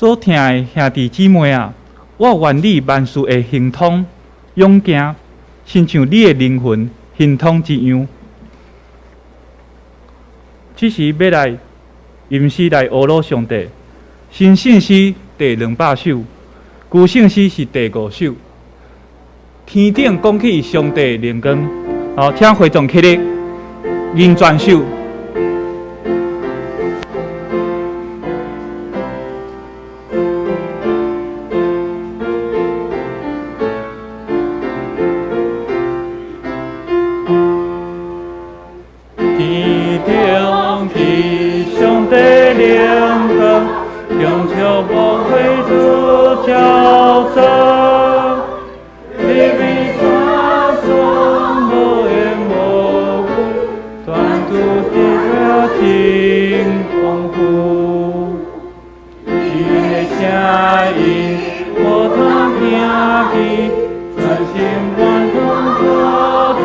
所疼的兄弟姊妹啊，我願你萬事會亨通、勇健，親像你的靈魂亨通一樣。這時欲來吟詩來呵咾上帝，新聖詩第200首，舊聖詩是第5首。天頂講起上帝靈光，好，請會眾起立，吟全首。天頂起上帝靈光，中秋無花主照照，入面山莊無緣無故，全都得真豐富。伊的聲音無通聽見，全心願通到天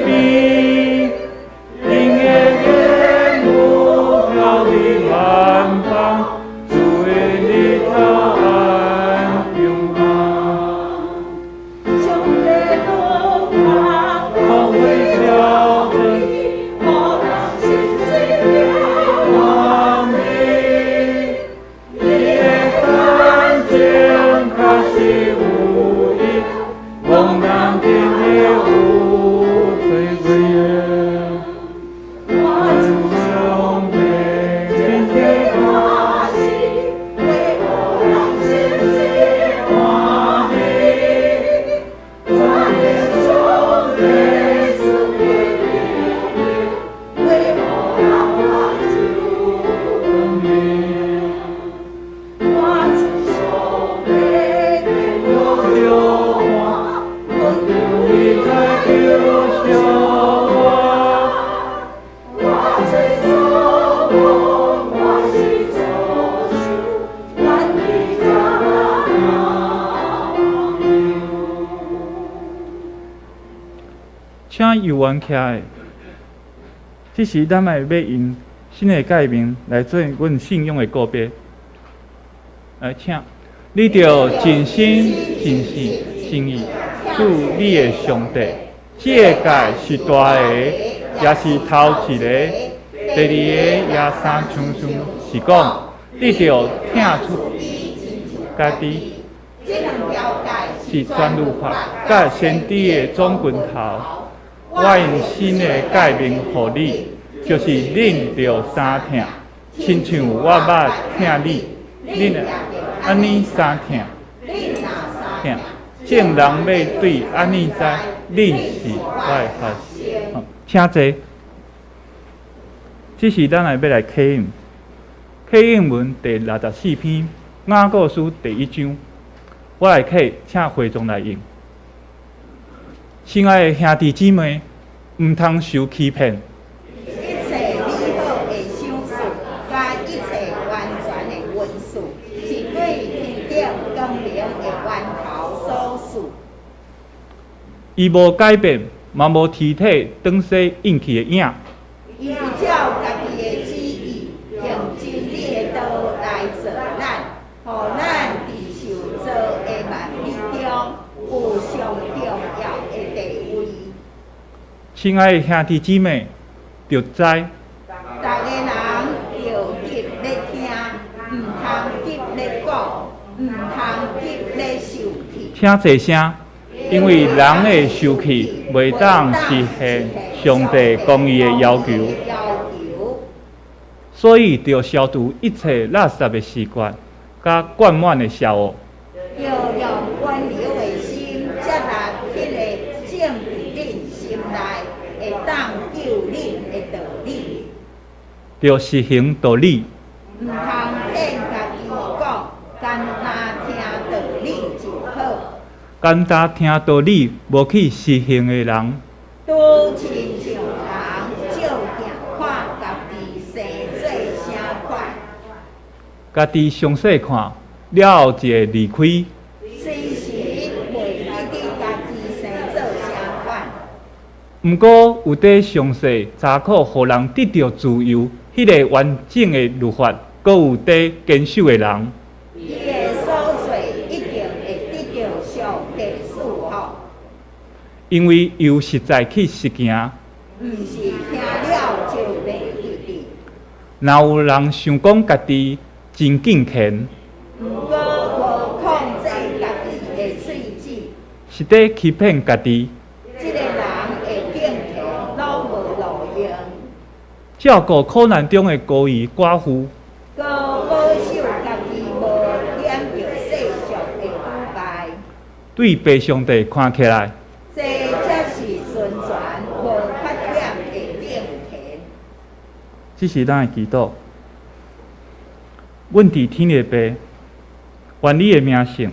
邊。恁的言語飄離萬邦，主的日頭安永望。上帝律法光輝照照予人心水光明，伊的感情確實有益，戇人聽的有罪過。我主上帝真切歡喜，會予人心水歡喜，全能上帝賜的命令，會予人活久。我主上帝天我相看，你在救贖我。我吹所講，我是左手，願意怎樣？請猶原徛的，這時咱來欲用新的誡命來做阮信仰的告別。來，請你著盡心、盡性、盡意主你的上帝。這个誡是大个，也是頭一个。第二個也相親像是講，你著疼主家己。這兩條誡是全律法佮先知的總歸頭。我用新的誡命予你，就是恁著相疼，親像我捌疼你，恁按呢相疼，疼。眾人欲對按呢知，恁是我的學生。請坐。這時咱來欲來啟應，啟應文第64篇，雅各書第1章，我來啟，請會眾來應。親愛的兄弟姊妹，毋通受欺騙。一切美好的賞賜，佮一切完全的恩賜，是對天頂光明的源頭所賜。伊無改變，嘛無體體轉洗印去的影。伊照家己的旨意，用真理的道來造咱，予咱佇受造的萬物中有上重要的地位。親愛的兄弟姊妹，著知逐个人著急咧聽，毋通急咧講，毋通急咧受氣。請坐聲，因為人的受氣袂當實現上帝公義的要求，要求，所以著消除一切垃圾的習慣，佮灌滿的邪惡。著用溫柔的心接納彼个種佇恁心內會當救恁的道理。著實行道理，毋通騙家己講，干焦聽道理就好。干焦聽道理無去實行的人，拄親像人照鏡看家己生做啥款，家己詳細看了後就會離開。隨時袂記得家己生做啥款。毋過有佇詳細查考，予人得著自由，彼个完整的律法，閣有佇堅守的人，伊因為有實在去實行。毋是聽了就袂記得。若有人想講家己真敬虔，毋過無控制家己的喙舌，是佇欺騙家己。這个人的敬虔攏無路用。照顧苦難中的孤兒寡婦，閣保守家己無染著世俗的敗壞。對父上帝看起來，這才是純全無缺點的敬虔。這是咱的祈禱。阮佇天的父，願你的名聖，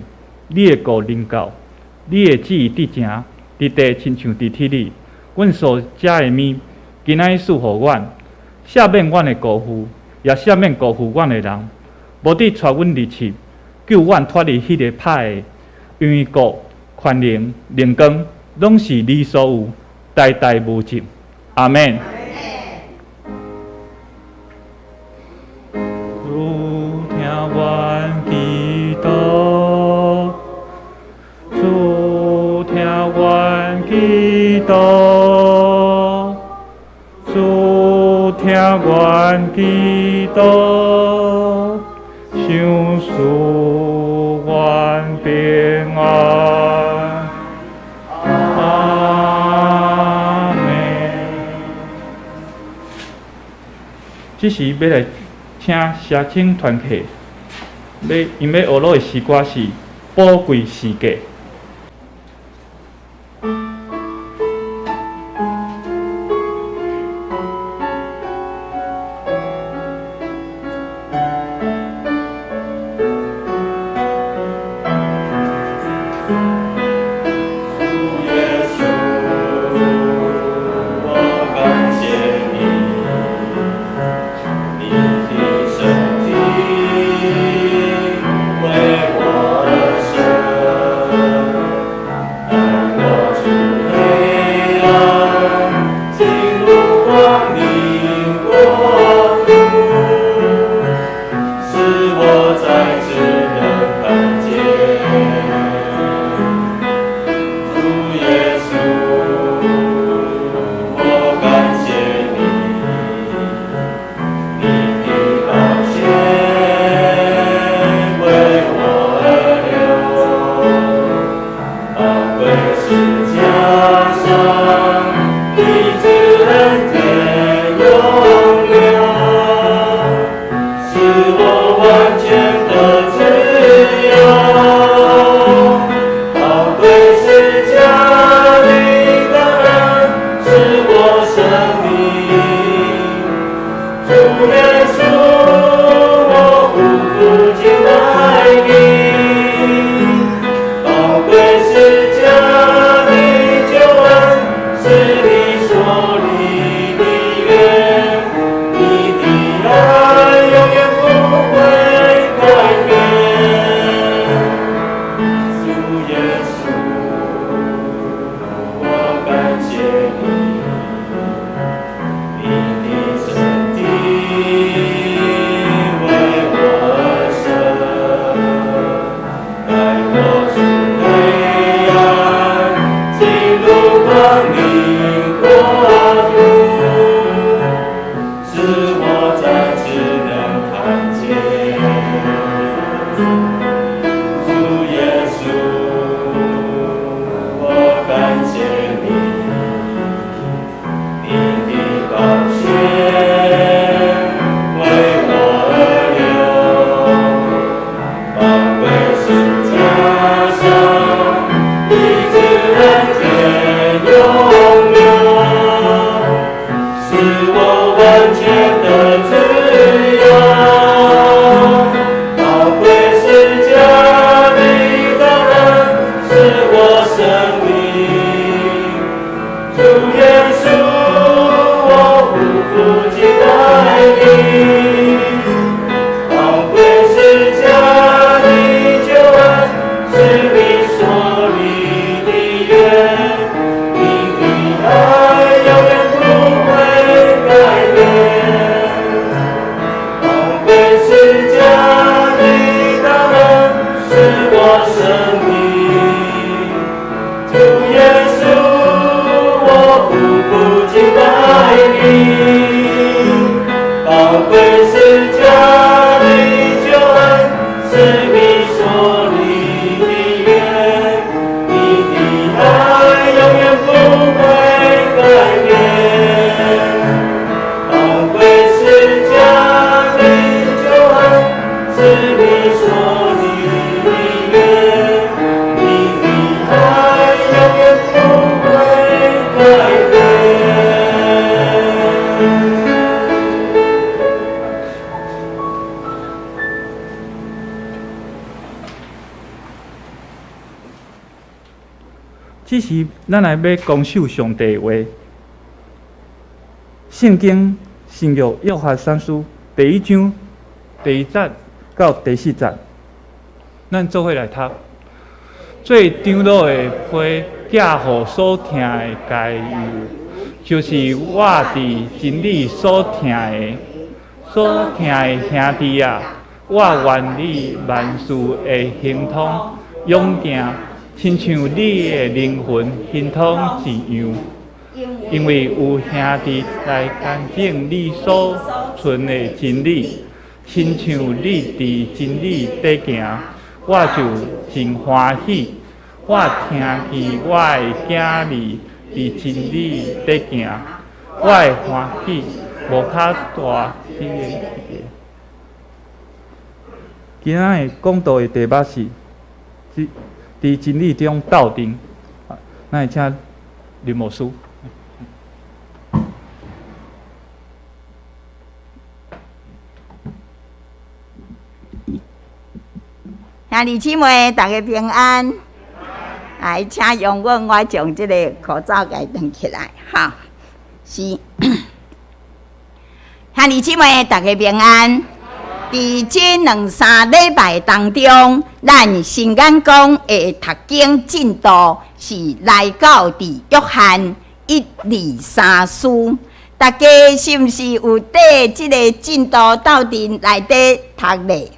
你的國臨到，你的旨意得成，佇地親像佇天裡。阮所食的物，今仔日賜予阮，赦免阮的過負，也赦免辜負阮的人。無得帶阮入試，救阮脫離彼個歹的。因為國、權能、榮光，攏是你所有，代代無盡。阿們。主聽阮祈禱，主聽阮祈禱，主聽阮祈禱，賞賜阮平安。阿們。這時欲來請社青團體，欲𪜶欲學落的詩歌是《寶貴時價》。主耶穌，我感謝你，你的身體為我而生。你所立的约，你的爱永遠不會改變。這時，咱來欲公守上帝的話。聖經新約約翰三書第一章第一節到第四節，咱做伙來讀。做長老的批寄予所疼的該猶，就是我佇真理所疼的，所疼的兄弟啊，我願你萬事會亨通勇健，親像你的靈魂亨通一樣。因為有兄弟來見證你所傳的真理，親像你佇真理底行，我就真歡喜。我聽見我的囝兒佇真理底行，我的歡喜無較大。今仔日講道的題目是佇真理中鬥陣。咱來請林牧師。兄弟姊妹，大家平安。來，請容許我將這个口罩共轉起來，哈。是，兄弟姊妹，大家平安。佇這兩三禮拜當中，咱新眼光的讀經進度是來到佇約翰一二三書。大家是毋是有綴這个進度鬥陣內底讀咧？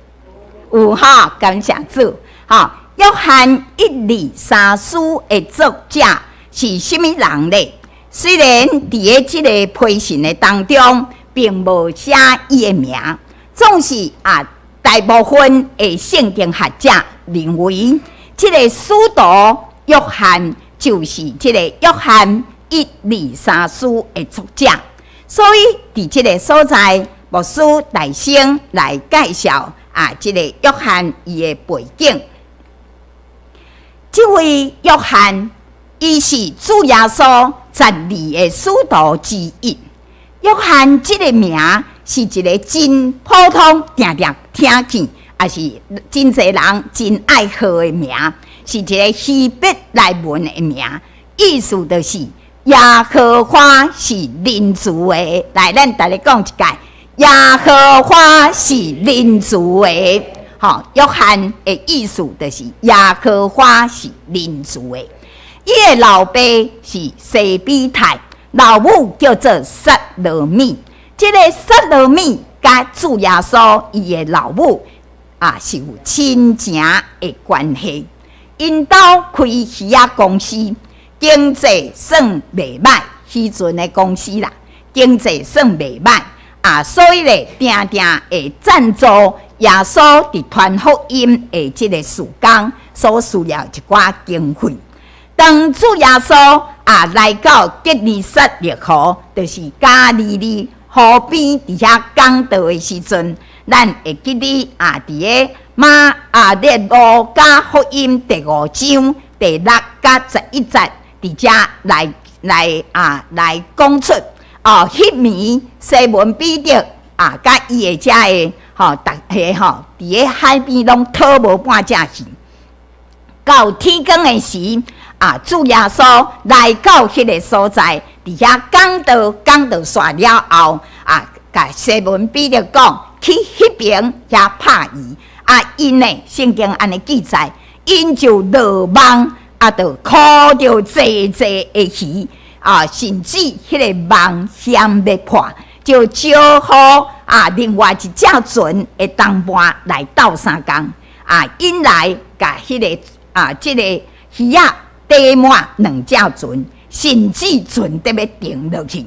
有吼，感謝主。吼，約翰一二三書的作者是啥物人咧？雖然佇个這个批信的當中，並無寫伊的名，總是啊，大部分的聖經學者認為，這个使徒約翰就是這个約翰一二三書的作者。所以佇這个所在，牧師大聲來介紹啊，這个約翰伊的背景。這位約翰，伊是主耶穌12个使徒之一。約翰這个名是一个真普通、定定聽見，也是真濟人真愛號的名，是一个希伯來文的名，意思就是耶和華是仁慈的。來，咱逐家講一擺，耶和華是仁慈的。吼，約翰的意思就是耶和華是仁慈的。伊的老爸是西庇太，老母叫做撒羅米。這个撒羅米佮主耶穌伊的老母啊是有親情的關係。𪜶兜開魚仔公司，經濟算袂䆀，彼陣的公司啦，經濟算袂䆀啊，所以咧，定定會贊助耶穌佇傳福音的這个事工所需要一寡經費。當主耶穌啊來到革尼撒勒湖，就是加利利湖邊佇遐講道的時陣，咱會記得啊，佇个馬啊，咧路加福音第五章第六佮十一節，佇遮來來啊來講出哦，彼暝西門彼得啊，佮伊的遮个吼，逐个吼，佇个海邊攏討無半隻魚。到天光的時，啊，主耶穌來到彼个所在，佇遐講道，講道煞了後，啊，共西門彼得講，去彼邊遐拍魚。啊，𪜶呢，聖經按呢記載，𪜶就落網，啊，就箍著濟濟的魚，啊，甚至彼个網險欲破，就招呼啊，另外一隻船的同伴來鬥相共，啊，𪜶來共彼个啊，這个魚仔缀滿兩隻船，甚至船得欲沉落去。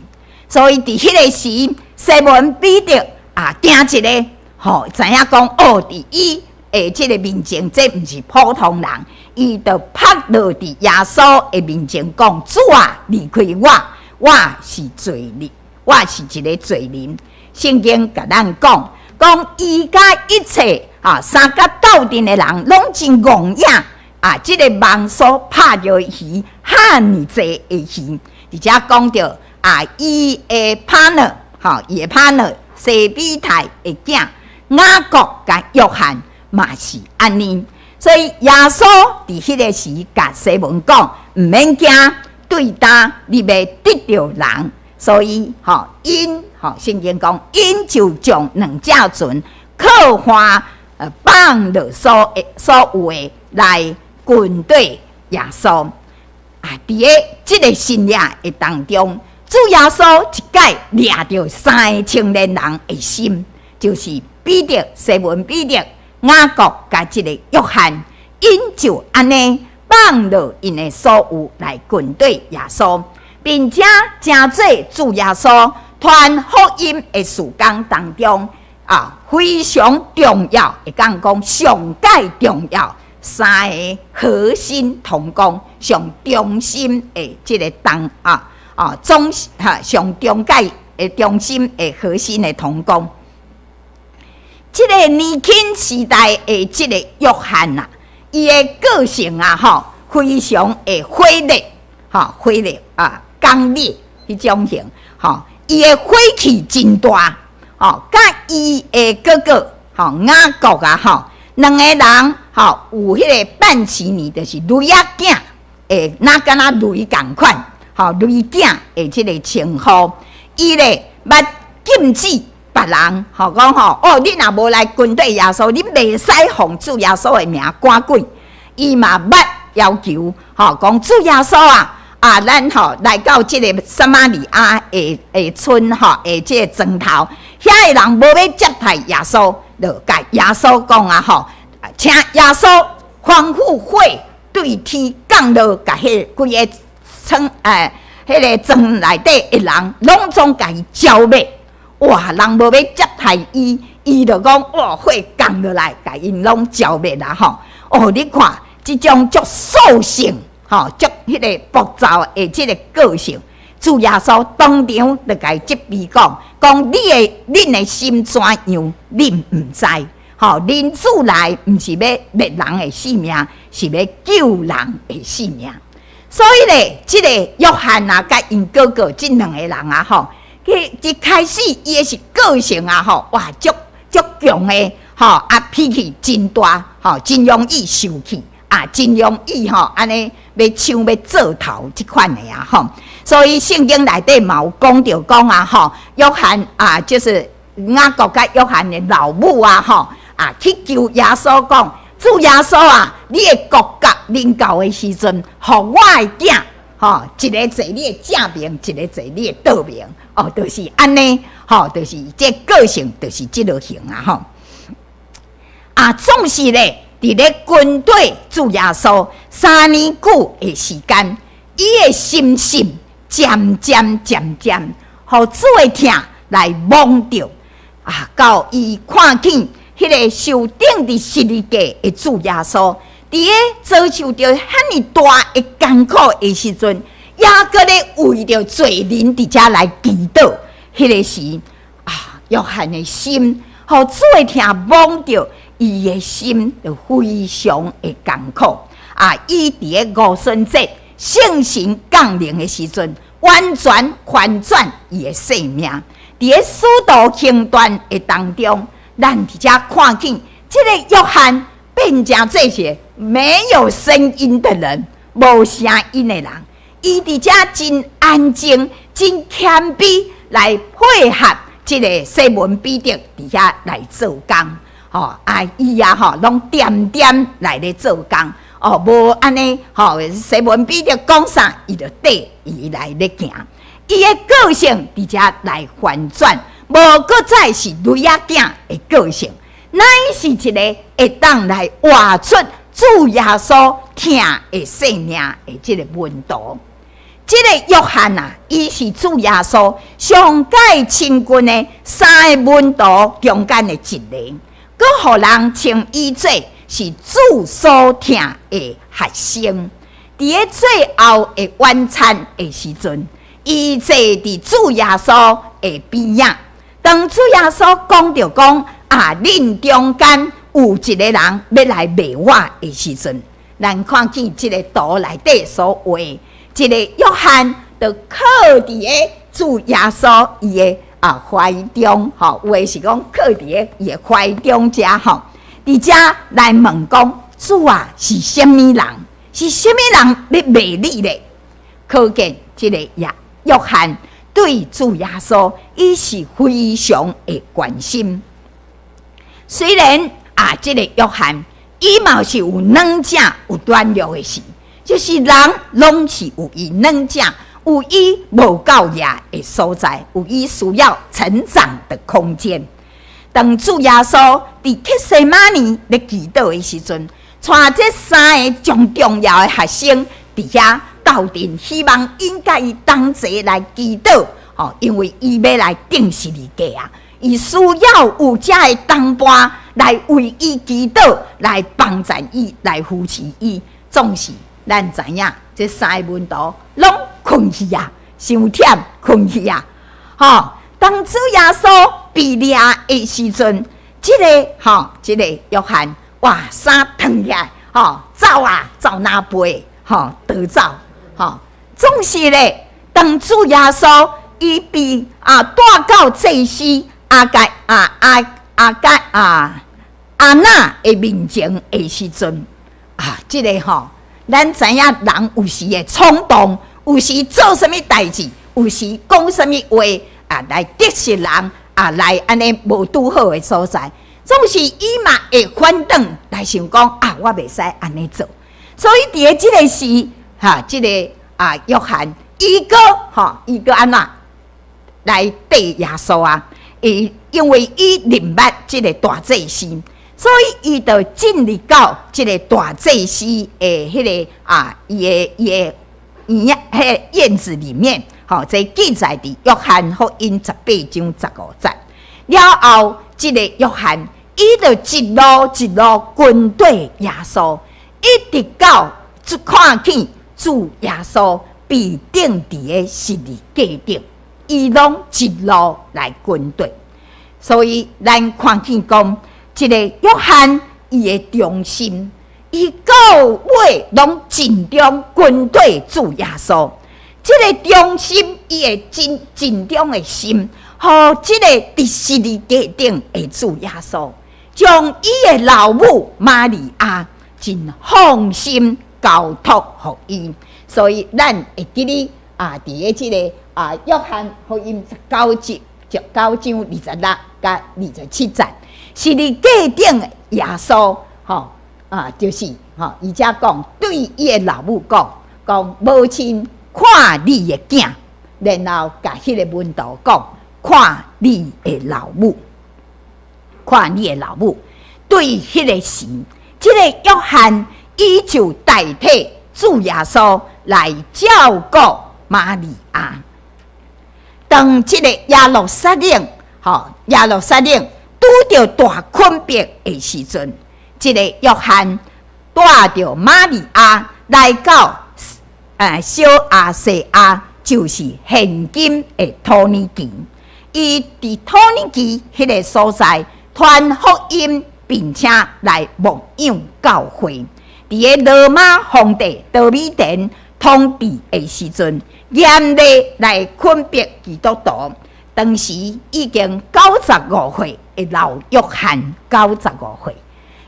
所以佇彼个時，西門彼得啊，驚一个，吼，知影講哦，佇伊的這个面前，這毋是普通人，伊就撲落佇耶穌的面前講：主啊，離開我，我是罪人，我是一个罪人。聖經共咱講，講伊佮一切啊，相佮鬥陣的人攏真戇影啊！這个網所拍著魚，遐爾濟的魚，而且講著啊，伊的 partner，吼，伊的 partner 西庇太的囝雅各佮約翰嘛是按呢。所以耶穌佇彼个時共西門講，毋免驚，對今你欲得著人。所以吼，𪜶吼聖經講，𪜶就將兩隻船靠岸，放落所有的來跟綴耶穌。啊，佇个這个神跡的當中，主耶穌一擺掠著三个青年人的心，就是彼得、西門彼得、雅各佮這个約翰，𪜶就按呢放落𪜶的所有來跟綴耶穌，並且成做主耶穌傳福音的事工當中啊，非常重要，會當講上蓋重要三个核心同工，上中心的這个當啊啊中哈上中蓋的中心的核心的同工。這个年輕時代的這个約翰啊，伊的個性啊，吼，非常的火熱，吼，火熱啊，剛烈彼種型，吼，伊的火氣真大，吼，佮伊的哥哥，吼，雅各啊，吼，兩个人，吼，有彼个半奇尼，就是雷仔囝，會若敢若雷仝款，吼，雷囝的這个稱呼，伊咧捌禁止別人，吼講吼，哦，你若無來跟綴耶穌，你袂使奉主耶穌的名趕鬼。伊嘛捌要求，吼講主耶穌啊，啊，咱吼來到這个撒瑪利亞的村吼的這个莊頭，遐的人無欲接待耶穌，就共耶穌講啊吼，請耶穌吩咐火對天降落，共彼規个村彼个莊內底的人，攏總共伊剿滅。哇！人無欲接待伊，伊就講哇，火降落來，共𪜶攏剿滅啦吼！哦，你看這種足獸性，吼，足彼个暴躁的這个個性，主耶穌當場就共伊責備講，講你的恁的心怎樣，恁毋知。吼，人子來毋是欲滅人的性命，是欲救人的性命。所以咧，這个約翰啊，佮𪜶哥哥這兩个人啊，吼。佢一開始伊的是個性啊，吼，哇，足足強的，吼，啊，脾氣真大，吼，真容易受氣，啊，真容易吼，按呢欲搶欲做頭這款的啊，吼。所以聖經內底嘛有講著講啊，吼，約翰啊，就是雅各佮約翰的老母啊，吼，啊，去求耶穌講，主耶穌啊，你的國格臨到的時陣，予我的囝，吼，一个坐你的正爿，一个坐你的倒爿，哦，就是按呢，吼，就是這個性，就是這个型啊，吼。啊，總是咧，佇咧跟綴主耶穌3年久的時間，伊的心性漸漸漸漸，予主的疼來摸著，啊，到伊看見彼个受釘佇十字架的主耶穌。佇咧遭受著遐爾大的艱苦的時陣，猶閣咧為著罪人佇遮來祈禱，彼个時啊，約翰的心，予主的疼摸著，伊的心就非常的艱苦啊！伊佇咧五旬節聖神降臨的時陣，完全翻轉伊的生命。佇咧使徒行傳的當中，咱佇遮看見這个約翰變成這些沒有聲音的人，無聲音的人，伊佇遮真安靜、真謙卑來配合這个西門彼得佇遐來做工，吼啊，伊啊吼攏恬恬來咧做工，哦，無按呢，吼，西門彼得講啥，伊就綴伊來咧行，伊的個性佇遮來翻轉，無閣再是雷仔囝的個性，乃是一个會當來活出主耶穌疼的生命的這个門徒。這个約翰啊，伊是主耶穌上蓋親近的三个門徒中間的一个，閣予人稱伊做是主所疼的學生。佇咧最後的晚餐的時陣，伊坐佇主耶穌的邊仔。當主耶穌講著講啊，恁中間有有一個人欲來賣我的時陣，咱看見這个圖內底所畫，這个約翰就靠佇个主耶穌伊的懷中，吼，有的是講靠佇个伊的懷中遮吼，佇遮來問講，主啊，是啥物人？是啥物人欲賣你咧？可見這个約翰對主耶穌，伊是非常的關心。雖然啊，這个約翰伊嘛是有軟正有軟弱的時，就是人攏是有伊軟正，有伊無夠額的所在，有伊需要成長的空間。當主耶穌佇客西馬尼咧祈禱的時陣，帶這三个上重要的學生佇遐鬥陣，希望𪜶佮伊同齊來祈禱，吼，因為伊欲來釘十字架啊，伊需要有遮个同伴來為伊祈禱，來幫助伊，來扶持伊。總是咱知影，這三个門徒攏睏去啊，傷忝睏去啊，吼！當主耶穌被掠的時陣，這个吼，這個約翰哇，衫脫起來，吼，走啊，走哪飛，吼，逃走，吼，總是咧，當主耶穌伊被帶到祭司亞該啊亞亞該啊亞那的面前的時陣，啊，這个吼，咱知影人有時會衝動，有時做啥物代誌，有時講啥物話啊，來得失人啊，來按呢無拄好的所在，總是伊嘛會反轉來想講啊，我袂使按呢做。所以佇个這个時，哈，這个約翰伊閣吼，伊閣按怎來綴耶穌啊？伊因為伊認捌這个大祭司，所以伊就進入到這个大祭司的彼个啊，伊的院仔，彼个院子裡面，吼，這記載佇約翰福音18章15節。了後，這个約翰伊就一路一路跟綴耶穌，一直到就看見主耶穌被釘佇个十字架頂，伊攏一路來跟綴。所以，咱看見講，這个約翰伊的忠心，伊到尾攏盡忠跟綴主耶穌。這个忠心，伊的真盡忠的心，予這个佇十字架頂的主耶穌，將伊的老母瑪利亞真放心交託予伊。所以，咱會記得啊，佇个這个約翰福音19節、19章26佮27節，十字架頂的耶穌，吼啊，就是吼，伊遮講對伊的老母講，講母親看你的囝，然後共彼个門徒講，看你的老母，看你的老母。對彼个時，這个約翰伊就代替主耶穌來照顧瑪利亞。當這个耶路撒冷，吼耶路撒冷拄著大困迫的時陣，這个約翰帶著瑪利亞來到小亞細亞，就是現今的土耳其。伊佇土耳其彼个所在傳福音，並且來牧養教會。佇个羅馬皇帝多米田統治的時陣，嚴厲來困迫基督徒。當時已經95歲的老約翰，95歲，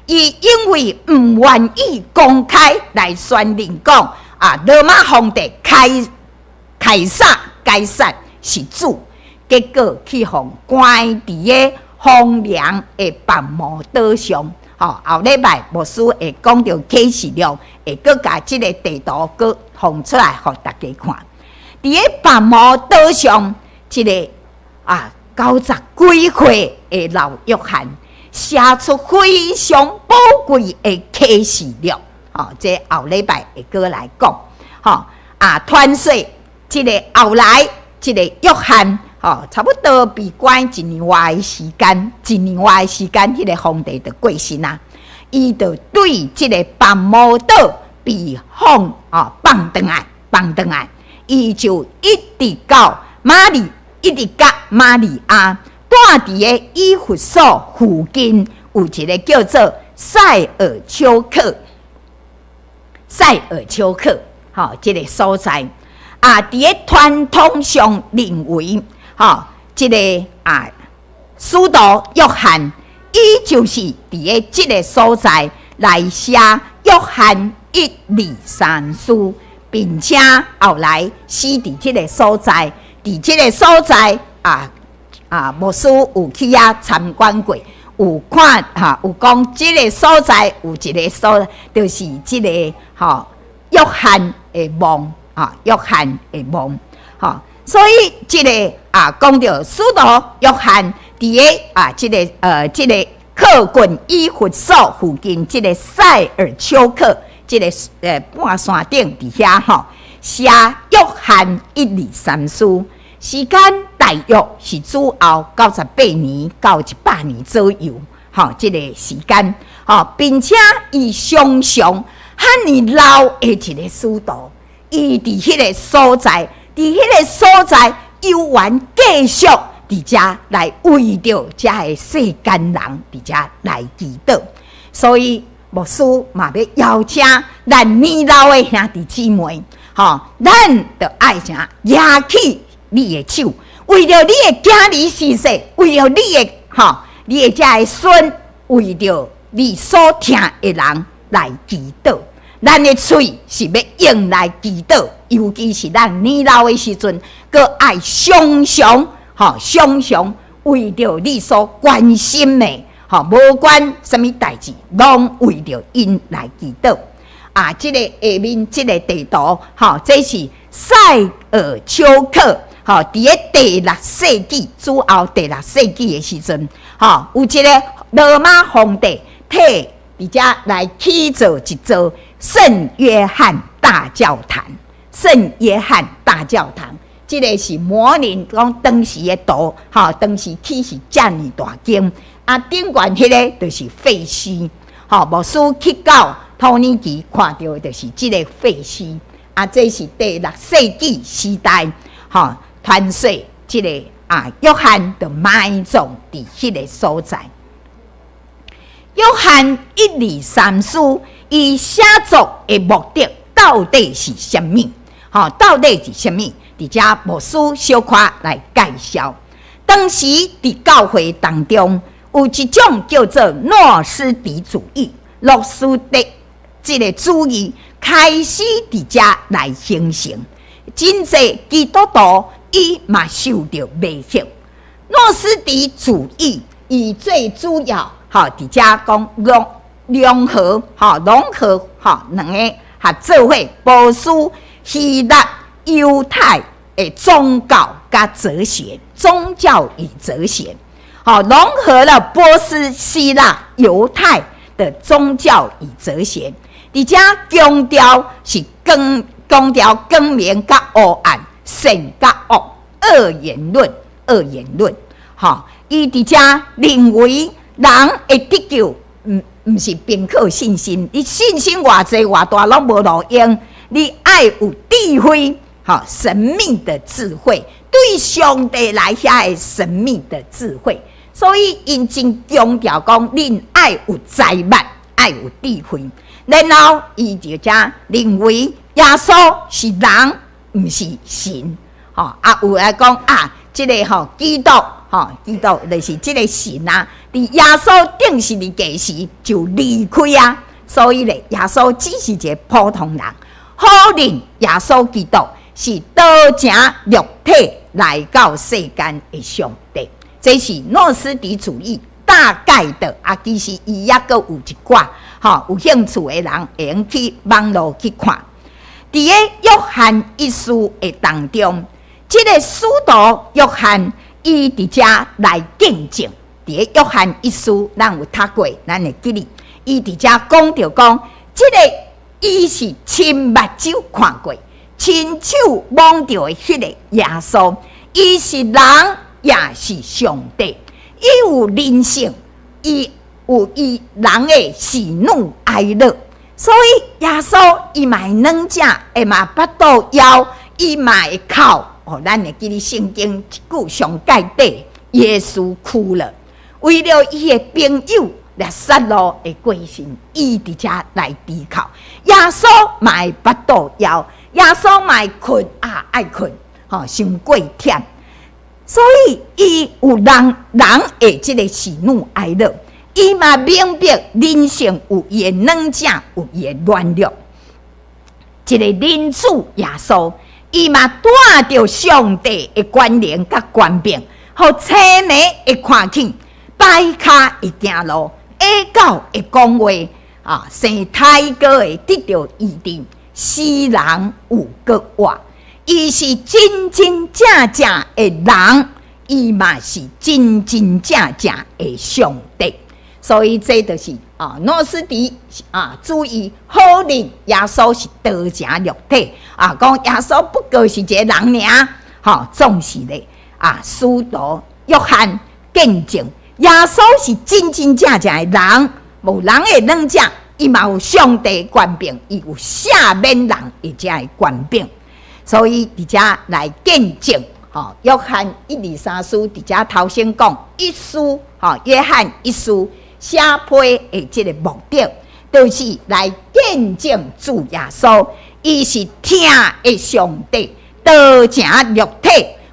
伊因為毋願意公開來宣認講啊，羅馬皇帝凱撒該撒是主，結果去予關佇個荒涼的拔摩島上。吼，後禮拜牧師會講著啟示錄，會閣共這个地圖閣放出來，予大家看。佇个拔摩島上，這个90幾歲的老約翰寫出非常寶貴的啟示錄。吼，這後禮拜會閣來講。吼啊，傳說這个後來，這个約翰，吼，差不多被關一年外的時間，一年外的時間，彼个皇帝就過身啊。伊就對這个拔摩島被放啊放轉來，放轉來，伊就一直到瑪利，一直佮瑪利亞，蹛佇个以弗所附近，有一个叫做塞爾丘克，塞爾丘克，吼，這个所在啊，佇咧傳統上認為，吼，這个啊，使徒約翰，伊就是佇咧這个所在來寫約翰一二三書，並且後來死佇這個所在，佇這個所在啊啊，牧師有去遐參觀過，有看哈，有講這个所在有一个所，就是這个吼約翰的墓啊，約翰的墓，吼，所以這个啊，講著使徒約翰佇咧啊，這個靠近以弗所附近這个塞爾丘克這个半山頂佇遐吼，寫約翰一二三書，時間大約是主後98年到100年左右，吼，這个時間，吼，並且伊常常遐爾老的一个使徒，伊佇彼个所在，佇彼个所在猶原繼續佇遮來為著遮个世間人佇遮來祈禱，所以牧師嘛欲邀請咱年老的兄弟姊妹，吼，咱著愛啥舉起你的手，為著你的囝兒逝世，為著你的吼，你的遮个孫，為著你所疼的人來祈禱。咱的喙是欲用來祈禱，尤其是咱年老的時陣，閣愛常常吼，常常為著你所關心的，吼，無管啥物代誌，攏為著𪜶來祈禱。啊，這个下面這个地圖，吼，這是塞爾丘克，吼，佇咧第六世紀，主後第六世紀的時陣，吼，有一个羅馬皇帝替佇遮來起造一座聖約翰大教堂。聖約翰大教堂，這个是模擬講當時的圖，吼，當時起是遮爾大間，啊，頂懸彼个就是廢墟，吼，牧師去到土耳其看著的就是這个廢墟，啊，這是第六世紀時代，吼，傳說這个啊，約翰就埋葬佇彼个所在。約翰一二三書，伊寫作的目的到底是啥物？吼，到底是啥物？佇遮牧師小可來介紹。當時佇教會當中，有一種叫做諾斯底主義、諾斯底這个主義開始佇遮來形成。真濟基督徒伊嘛受著迷惑。諾斯底主義伊最主要，吼，佇遮講融融合，吼，融合，吼，兩个合做伙，波斯、希臘、猶太的宗教佮哲學，宗教與哲學，吼，融合了波斯、希臘、猶太的宗教與哲學，佇遮強調是光強調光明佮黑暗，善佮惡，二元論，二元論，吼，伊佇遮認為人會得救，毋毋是憑靠信心，你信心偌濟偌大攏無路用，你愛有智慧，吼，神秘的智慧，對上帝來遐的神秘的智慧，所以𪜶真強調講，恁愛有才物，愛有智慧，然後伊就遮認為耶穌是人，毋是神，吼啊有來講啊，這个吼基督，吼基督就是這个神啊，佇耶穌釘十字架時就離開啊，所以咧，耶穌只是一个普通人，否認耶穌基督是道成肉體來到世間的上帝，這是諾斯底主義大概的啊，其實伊猶閣有一寡，吼，有興趣的人會用去網路去看。佇个約翰一書的當中，這个使徒約翰伊佇遮來見證。佇个約翰一書，咱有讀過，咱會記得，伊佇遮講著講，這个伊是親目睭看過、親手摸著的彼個耶穌，伊是人，也是上帝，伊有人性，伊有伊人的喜怒哀樂，所以耶穌伊嘛會軟食，會嘛腹肚枵，伊嘛會哭。哦，咱會記得聖經一句上蓋底，耶穌哭了，為著伊的朋友拉撒路的過身，伊佇遮來低哭。耶穌嘛會腹肚枵，耶穌嘛會睏啊，愛睏，吼，傷過忝。所以伊有人人的這個喜怒哀樂，伊嘛明白人性有伊的軟正，有伊的軟弱。一個人子耶穌，伊嘛帶著上帝的權能佮權柄，予青盲會看見，跛跤會行路，啞狗會講話，啊，生胎哥會得著醫治，死人有閣活。伊是真真正正的人，伊嘛是真真正正的上帝。所以這就是啊，諾斯底啊，主義否認耶穌是道成肉體啊，講耶穌不過是一個人爾，吼，總是咧啊，使徒約翰見證耶穌是真真正正的人，無人的軟正，伊嘛有上帝權柄，伊有赦免人的這个權柄。所以佇遮來見證，吼，約翰一二三書佇遮頭先講一書，吼，約翰一書寫批的這个目的，就是來見證主耶穌，伊是疼的上帝，道成肉體，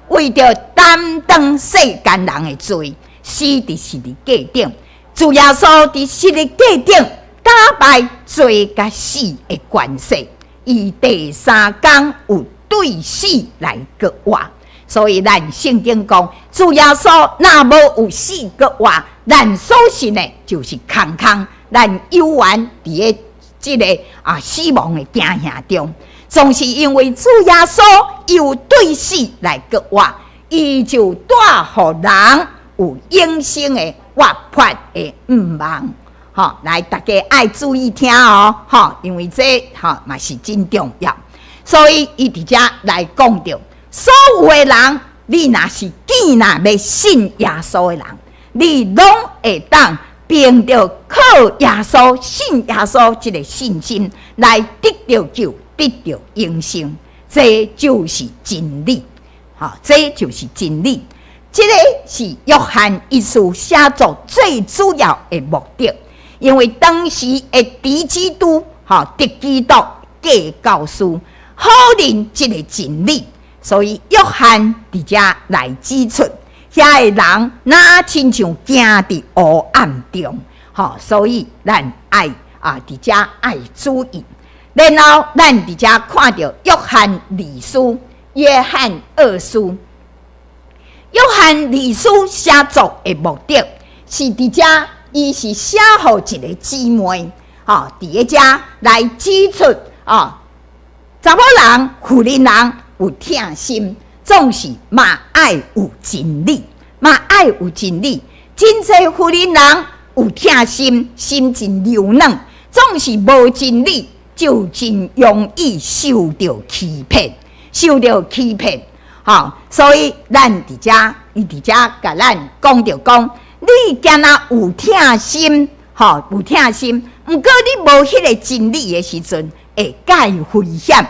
為著擔當世間人的罪，死佇十字架頂。主耶穌佇十字架頂打敗罪佮死的權勢，伊第三工有對死來復活，所以咱聖經講，主耶穌若無有死復活，咱所信的就是空空，咱猶原佇咧這個啊死亡的驚嚇中。總是因為主耶穌有對死來復活，伊就帶予人有永生的活潑的盼望。吼，來大家愛注意聽哦，吼，因為這吼嘛是真重要。所以伊佇遮來講著，所有的人，你若是見若欲信耶穌的人，你攏會當憑著靠耶穌、信耶穌這个信心來得著救、得著永生，這就是真理。吼，這就是真理。這个是約翰一書寫作最主要的目的，因為當時的敵基督，吼，敵基督假教師否認這个真理，所以約翰佇遮來指出，遐个人若親像行佇烏暗中，吼，所以咱愛啊佇遮愛注意。然後咱佇遮看著約翰二書，約翰二書，約翰二書寫作的目的是佇遮，伊是寫予一个姊妹，吼，佇咧遮來指出啊。查某人、婦人人有疼心，總是嘛愛有真理，嘛愛有真理。真濟婦人人有疼心，心真柔軟，總是無真理，就真容易受著欺騙，受著欺騙。吼，所以咱佇遮，伊佇遮共咱講著講，你敢若有疼心，吼，有疼心，毋過你無彼个真理的時陣，會蓋危險，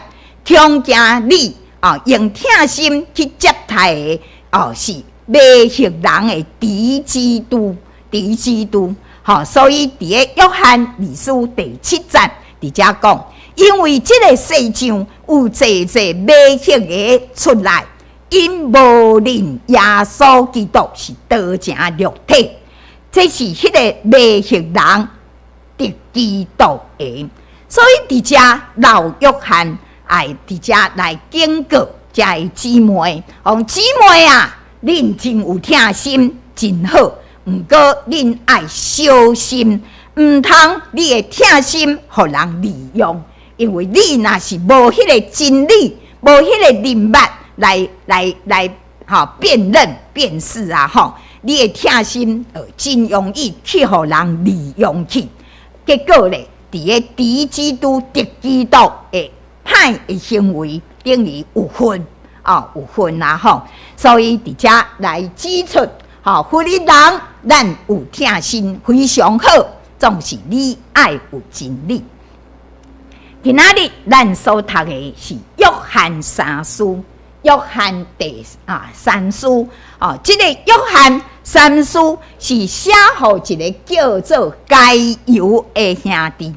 恐驚你啊用疼心去接待的哦，是迷惑人的敵基督，敵基督。吼，所以佇咧約翰二書第七節佇遮講，因為這个世上有濟濟迷惑的出來，𪜶無認耶穌基督是道成肉體，這是彼个迷惑人敵基督的。所以佇遮老約翰愛佇遮來警告遮个姊妹，講姊妹啊，恁真有疼心，真好，毋過恁愛小心，毋通你的疼心予人利用，因為你若是無彼个真理，無彼个認捌來來來，吼辨認辨識啊，吼，你的疼心真容易去予人利用去，結果咧，佇咧敵基督、敵基督的歹的行為，等於有份哦，有份啊吼！所以佇遮來指出，吼，婦人人，咱有疼心非常好，總是你愛有真理。今仔日咱所讀的是約翰三書，約翰第三書，哦，這個約翰三書是寫予一個叫做該猶的兄弟，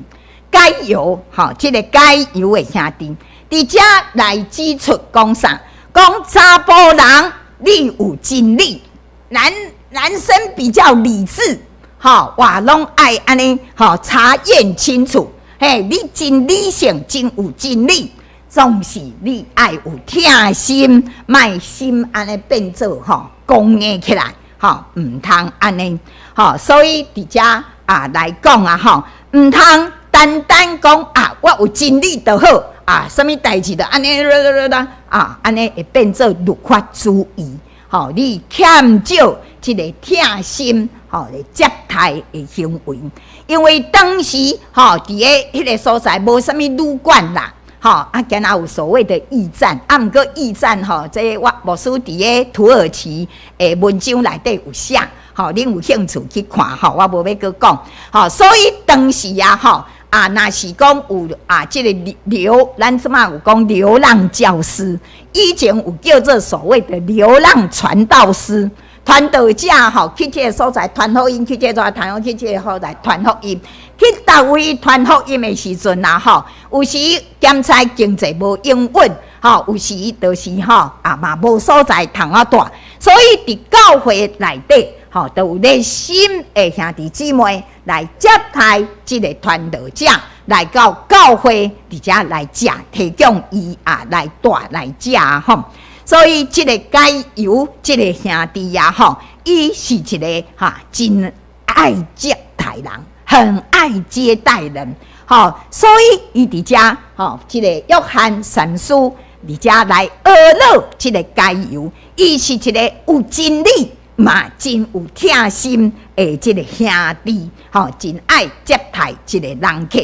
該猶，吼，這個該猶的兄弟，佇遮來指出講啥？講查埔人你有真理，男生比較理智，吼，話攏愛按呢，吼，查驗清楚，嘿，你真理性，真有真理。總是你愛有疼心，莫心按呢變做吼剛硬起來，吼，毋通按呢，吼，所以佇遮來講啊，吼，毋通單單講啊，我有真理就好啊，啥物代誌就按呢啊，按呢會變做律法主義，吼，你欠少這个疼心，吼，來接待的行為，因為當時吼佇个彼个所在無啥物旅館啦。吼，啊，敢若有所謂的驛站，啊，毋過驛站吼，這我牧師佇个土耳其的文章內底有寫，吼，恁有興趣去看吼，我無欲閣講，吼，所以當時啊，吼，啊，若是講有啊，這个流，咱這馬有講流浪教師，以前有叫做所謂的流浪傳道師。傳道者吼，去這个所在傳福音，去這个所在傳福音，去這个所在傳福音。去佗位傳福音的時陣啊，吼，有時兼差經濟無應允，吼，有時就是吼啊嘛無所在通啊蹛，所以佇教會內底，吼，都有熱心的兄弟姊妹來接待這個傳道者來到教會，佇遮來食，提供伊啊來蹛來食吼。所以這个該猶這个兄弟啊，吼，伊是一个哈真愛接待人，很愛接待人，吼，所以伊佇遮吼，這个約翰三書佇遮來呵咾這个該猶，伊是一个有真理嘛，真有疼心的這个兄弟，吼，真愛接待這个人客。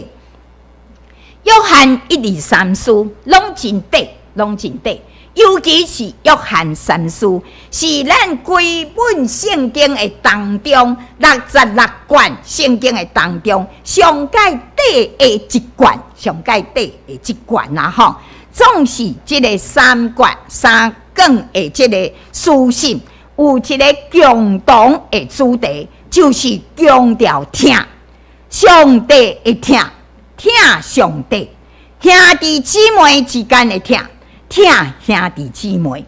約翰一二三書攏真短，攏真短。尤其是約翰三書，是咱規本聖經的當中66卷聖經的當中上蓋短的一卷，上蓋短的一卷啊！吼，總是這个三卷三卷的這个書信，有一个共同的主題，就是強調疼，上帝的疼，疼上帝，兄弟姊妹之間的疼。疼兄弟姊妹，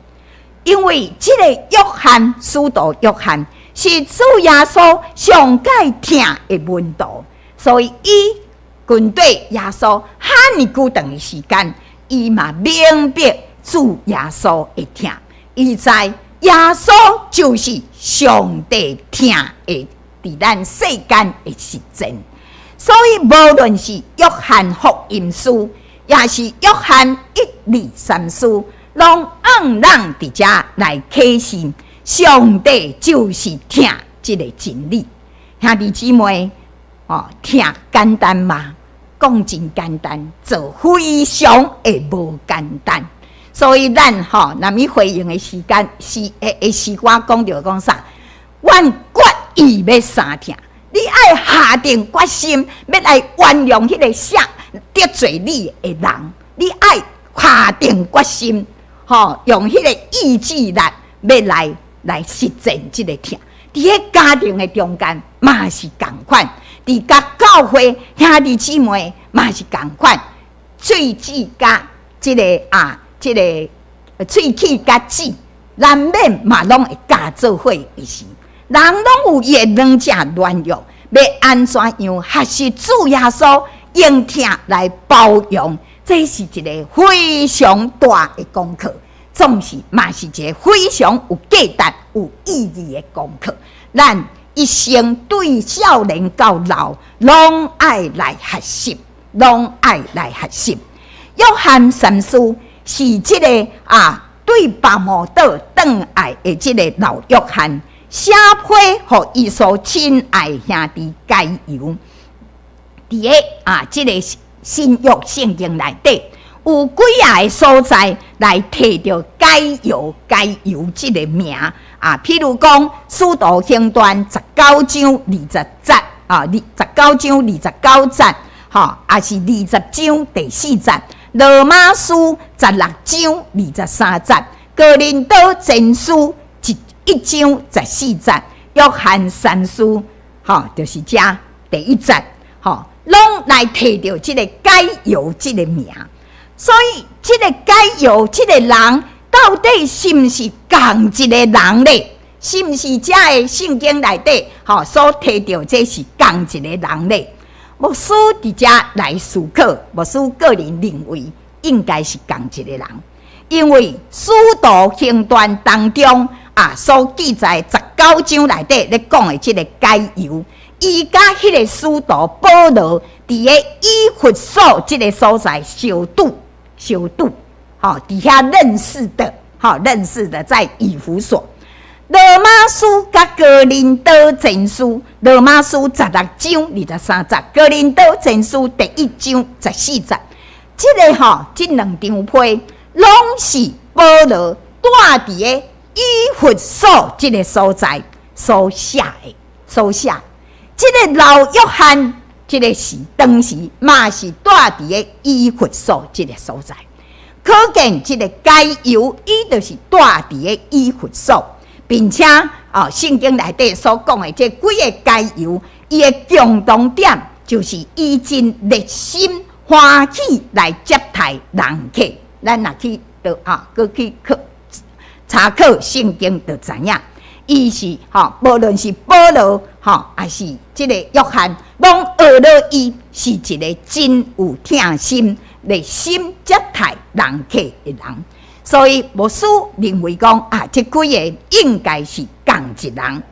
因為這个約翰使徒約翰是主耶穌上蓋疼的門徒，所以伊跟綴耶穌遐爾久長的時間，伊嘛明白主耶穌的疼，伊知耶穌就是上帝疼的佇咱世間的實踐，所以無論是約翰福音書，也是約翰一二三書，攏向咱佇遮來啟示，上帝就是疼這個真理。兄弟姊妹，哦，疼簡單嗎？講真簡單，做非常的無簡單。所以咱吼，若物回應的時間是的詩歌講著講啥？阮決意欲相疼，你愛下定決心，欲來原諒彼個啥得罪你的人，你愛下定決心，吼，用彼個意志力，欲來實踐這个疼。佇个家庭的中間嘛是仝款，佇佮教會兄弟姊妹嘛是仝款，喙齒佮這个啊，這个喙齒佮舌，難免嘛攏會咬做伙的時，人攏有伊的軟正軟弱，欲按怎樣學習主耶穌用疼來包容，這是一个非常大的功課，總是嘛是一个非常有價值、有意義的功課。咱一生對少年到老，攏愛來學習，攏愛來學習。約翰三書是這个啊，對拔摩島轉來的這个老約翰寫批予伊所親愛兄弟該猶。佇个啊，這个新約聖經內底有幾仔个所在來提著該猶、該猶這个名啊，譬如講《使徒行傳》19章20節啊，29章29節，吼，也是20章第4節，《羅馬書》16章23節，哥林多前書1章14節，約翰三書，吼，就是遮第一節，吼，攏來提著這個該猶這個名。所以，這個該猶這個人到底是毋是仝一個人咧？是毋是遮的聖經內底吼所提著這是仝一個人咧？牧師佇遮來思考，牧師個人認為應該是仝一個人，因為使徒行傳當中啊所記載19章內底咧講的這個該猶，伊佮彼個使徒保羅佇个以弗所這個所在相拄相拄，吼，佇遐認識的，吼，認識的在以弗所。羅馬書佮哥林多前書，羅馬書16章23節，哥林多前書第1章14節，這個吼，這兩張批攏是保羅蹛佇个以弗所這個所在所寫的，所寫。這個老約翰，這個是當時嘛是蹛佇个以弗所這個所在，可見這個該猶伊就是蹛佇个以弗所。並且哦，聖經內底所講的這幾个該猶，伊的共同點就是伊真熱心歡喜來接待人客。咱若去著啊，閣去考查考聖經，就知影，伊是吼，無論是保羅吼，抑是這個約翰，攏學了伊是一個真有疼心、熱心接待人客的人。所以牧師認為講啊，這幾個應該是仝一人。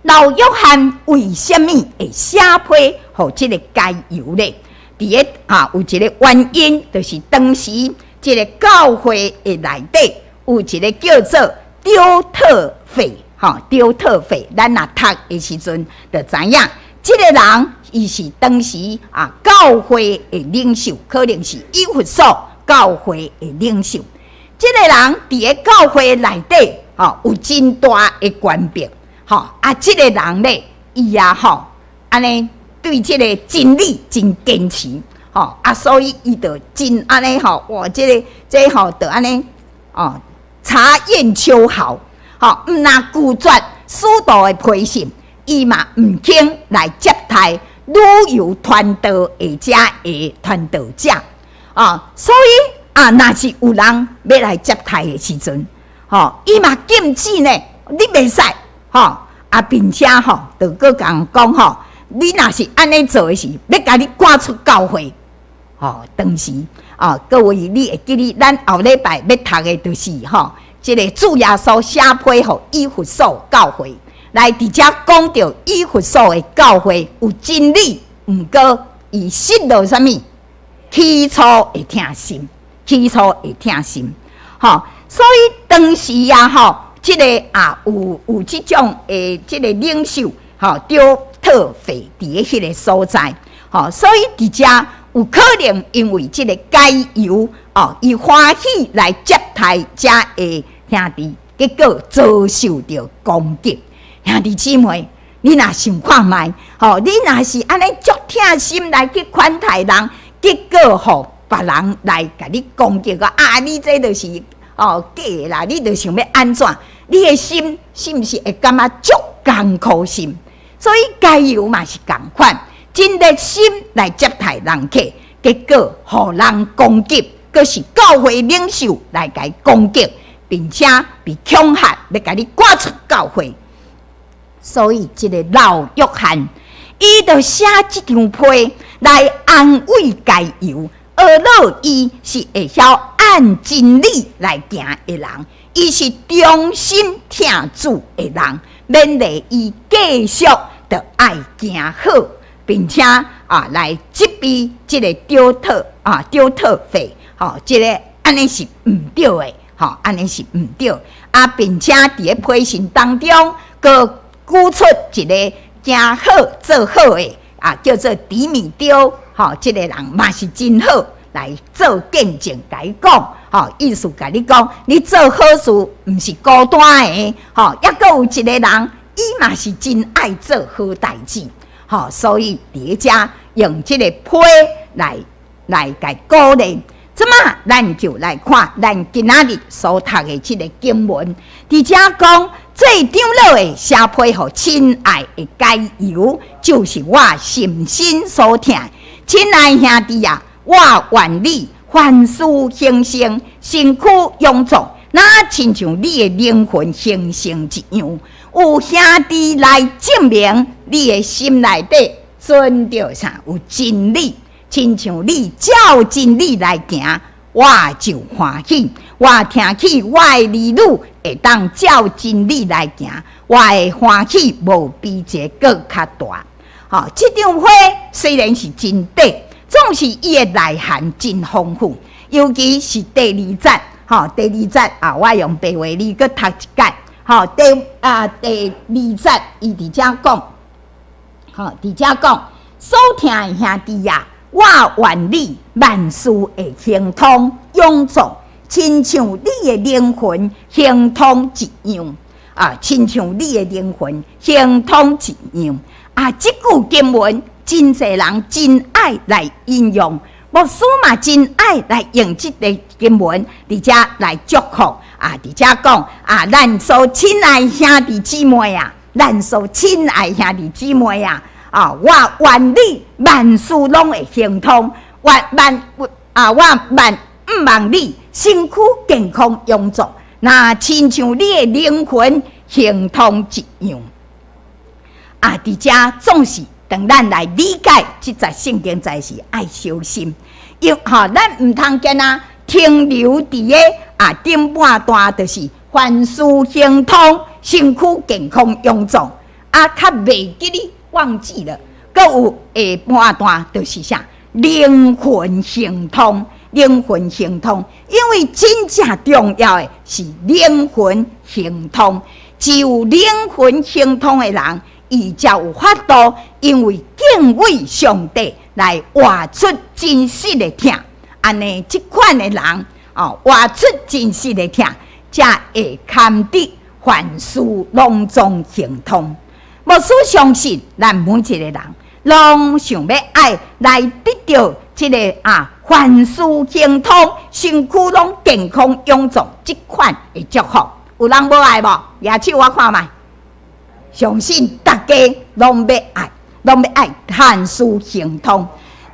老約翰為啥物會寫批予這個該猶咧？佇个啊，有一個原因，就是當時這個教會的內底有一個叫做丟特腓，吼，丟特腓，咱若讀的時陣就知影，這個人伊是當時啊教會的領袖，可能是以弗所教會的領袖。這個人佇个教會內底，吼，有真大的權柄，吼啊！這個人咧，伊也吼，按呢對這個真理真堅持，吼啊，所以伊就真按呢吼，哇！這個這吼就按呢哦，查驗秋毫，吼，毋若拒絕使徒的批信，伊嘛毋肯來接待旅遊傳道的遮的傳道者，啊，所以。啊，若是有人欲來接待的時陣，吼，伊嘛禁止呢，你袂使，吼，啊，並且吼，就閣共講吼，你若是按呢做的時，欲共你趕出教會，吼，當時啊，各位你會記得，咱後禮拜欲讀的就是吼，這個主耶穌寫批予以弗所教會，來佇遮講著以弗所的教會有真理，毋過伊失落啥物？起初的疼心。起初的疼心，吼，所以當時啊，吼，這個啊有這種的這個領袖，吼，丟特腓佇个彼個所在，吼，所以佇遮有可能因為這個該猶哦，伊歡喜來接待遮的兄弟，結果遭受著攻擊。兄弟姊妹，你若想看覓，吼，你若是按呢足疼心來去款待人，結果吼，別人來共你攻擊講啊！你這就是哦假的啦！你就想欲按怎？你的心是毋是會感覺足艱苦心？所以該猶嘛是仝款，真熱心來接待人客，結果予人攻擊，閣是教會領袖來共伊攻擊，並且被恐嚇，欲共你趕出教會。所以這個老約翰，伊就寫這張批來安慰該猶。學了伊是會曉按真理來行的人，伊是忠心疼主的人，勉勵伊繼續著愛行好，並且啊來責備這個丟特啊丟特腓，吼，這個按呢是毋對的，吼，按呢是毋對啊，並且佇个批信當中，閣舉出一個行好做好的啊，叫做提米丟。吼，這個人嘛是真好來做見證，共伊講，吼，意思共你講，你做好事毋是孤單的，吼，猶閣有一個人，伊嘛是真愛做好代誌，吼，所以佇遮用這個批來共鼓勵。這馬咱就來看咱今仔日所讀的這个經文，佇遮講做長老的寫批予親愛的該猶，就是我心身所疼。親愛兄弟啊，我願你凡事興盛，身軀勇壯，若親像你的靈魂興盛一樣。有兄弟來證明你的心內底存著啥有真理。親像你照真理來行，我就歡喜。我聽起我的兒女會當照真理來行，我的歡喜無比這閣較大。吼，這張批雖然是真短，總是伊的內涵真豐富，尤其是第二節。吼，第二節啊，我用白話字閣讀一擺。吼，第二節伊佇遮講，吼，佇遮講，所疼的兄弟啊，我願你萬事會亨通勇壯，親像你的靈魂亨通一樣啊！親像你的靈魂亨通一樣啊！這句經文真濟人真愛來引用，牧師嘛真愛來用這个經文，佇遮來祝福啊！佇遮講啊，咱所親愛兄弟姊妹啊，咱所親愛兄弟姊妹啊！啊！我願你萬事攏會亨通，我萬啊，我萬毋望你身軀健康勇壯，若親像你的靈魂亨通一樣。啊！佇遮總是當咱來理解這節聖經在時愛小心，因吼咱毋通干焦停留佇个啊頂半段，就是凡事亨通，身軀健康勇壯，啊，較袂記哩。忘記了，閣有下半段就是啥？靈魂亨通，靈魂亨通，因為真正重要的是靈魂亨通。只有靈魂亨通的人，伊才有法度，因為敬畏上帝來活出真實的疼。按呢，這款的人哦，活出真實的疼，才會堪得凡事攏總亨通。牧師相信，咱每一個人攏想欲愛來得著這个啊，凡事亨通，身軀攏健康勇壯這款的祝福。有人無愛無？舉手我看覓。相信大家攏欲愛，攏欲愛凡事亨通。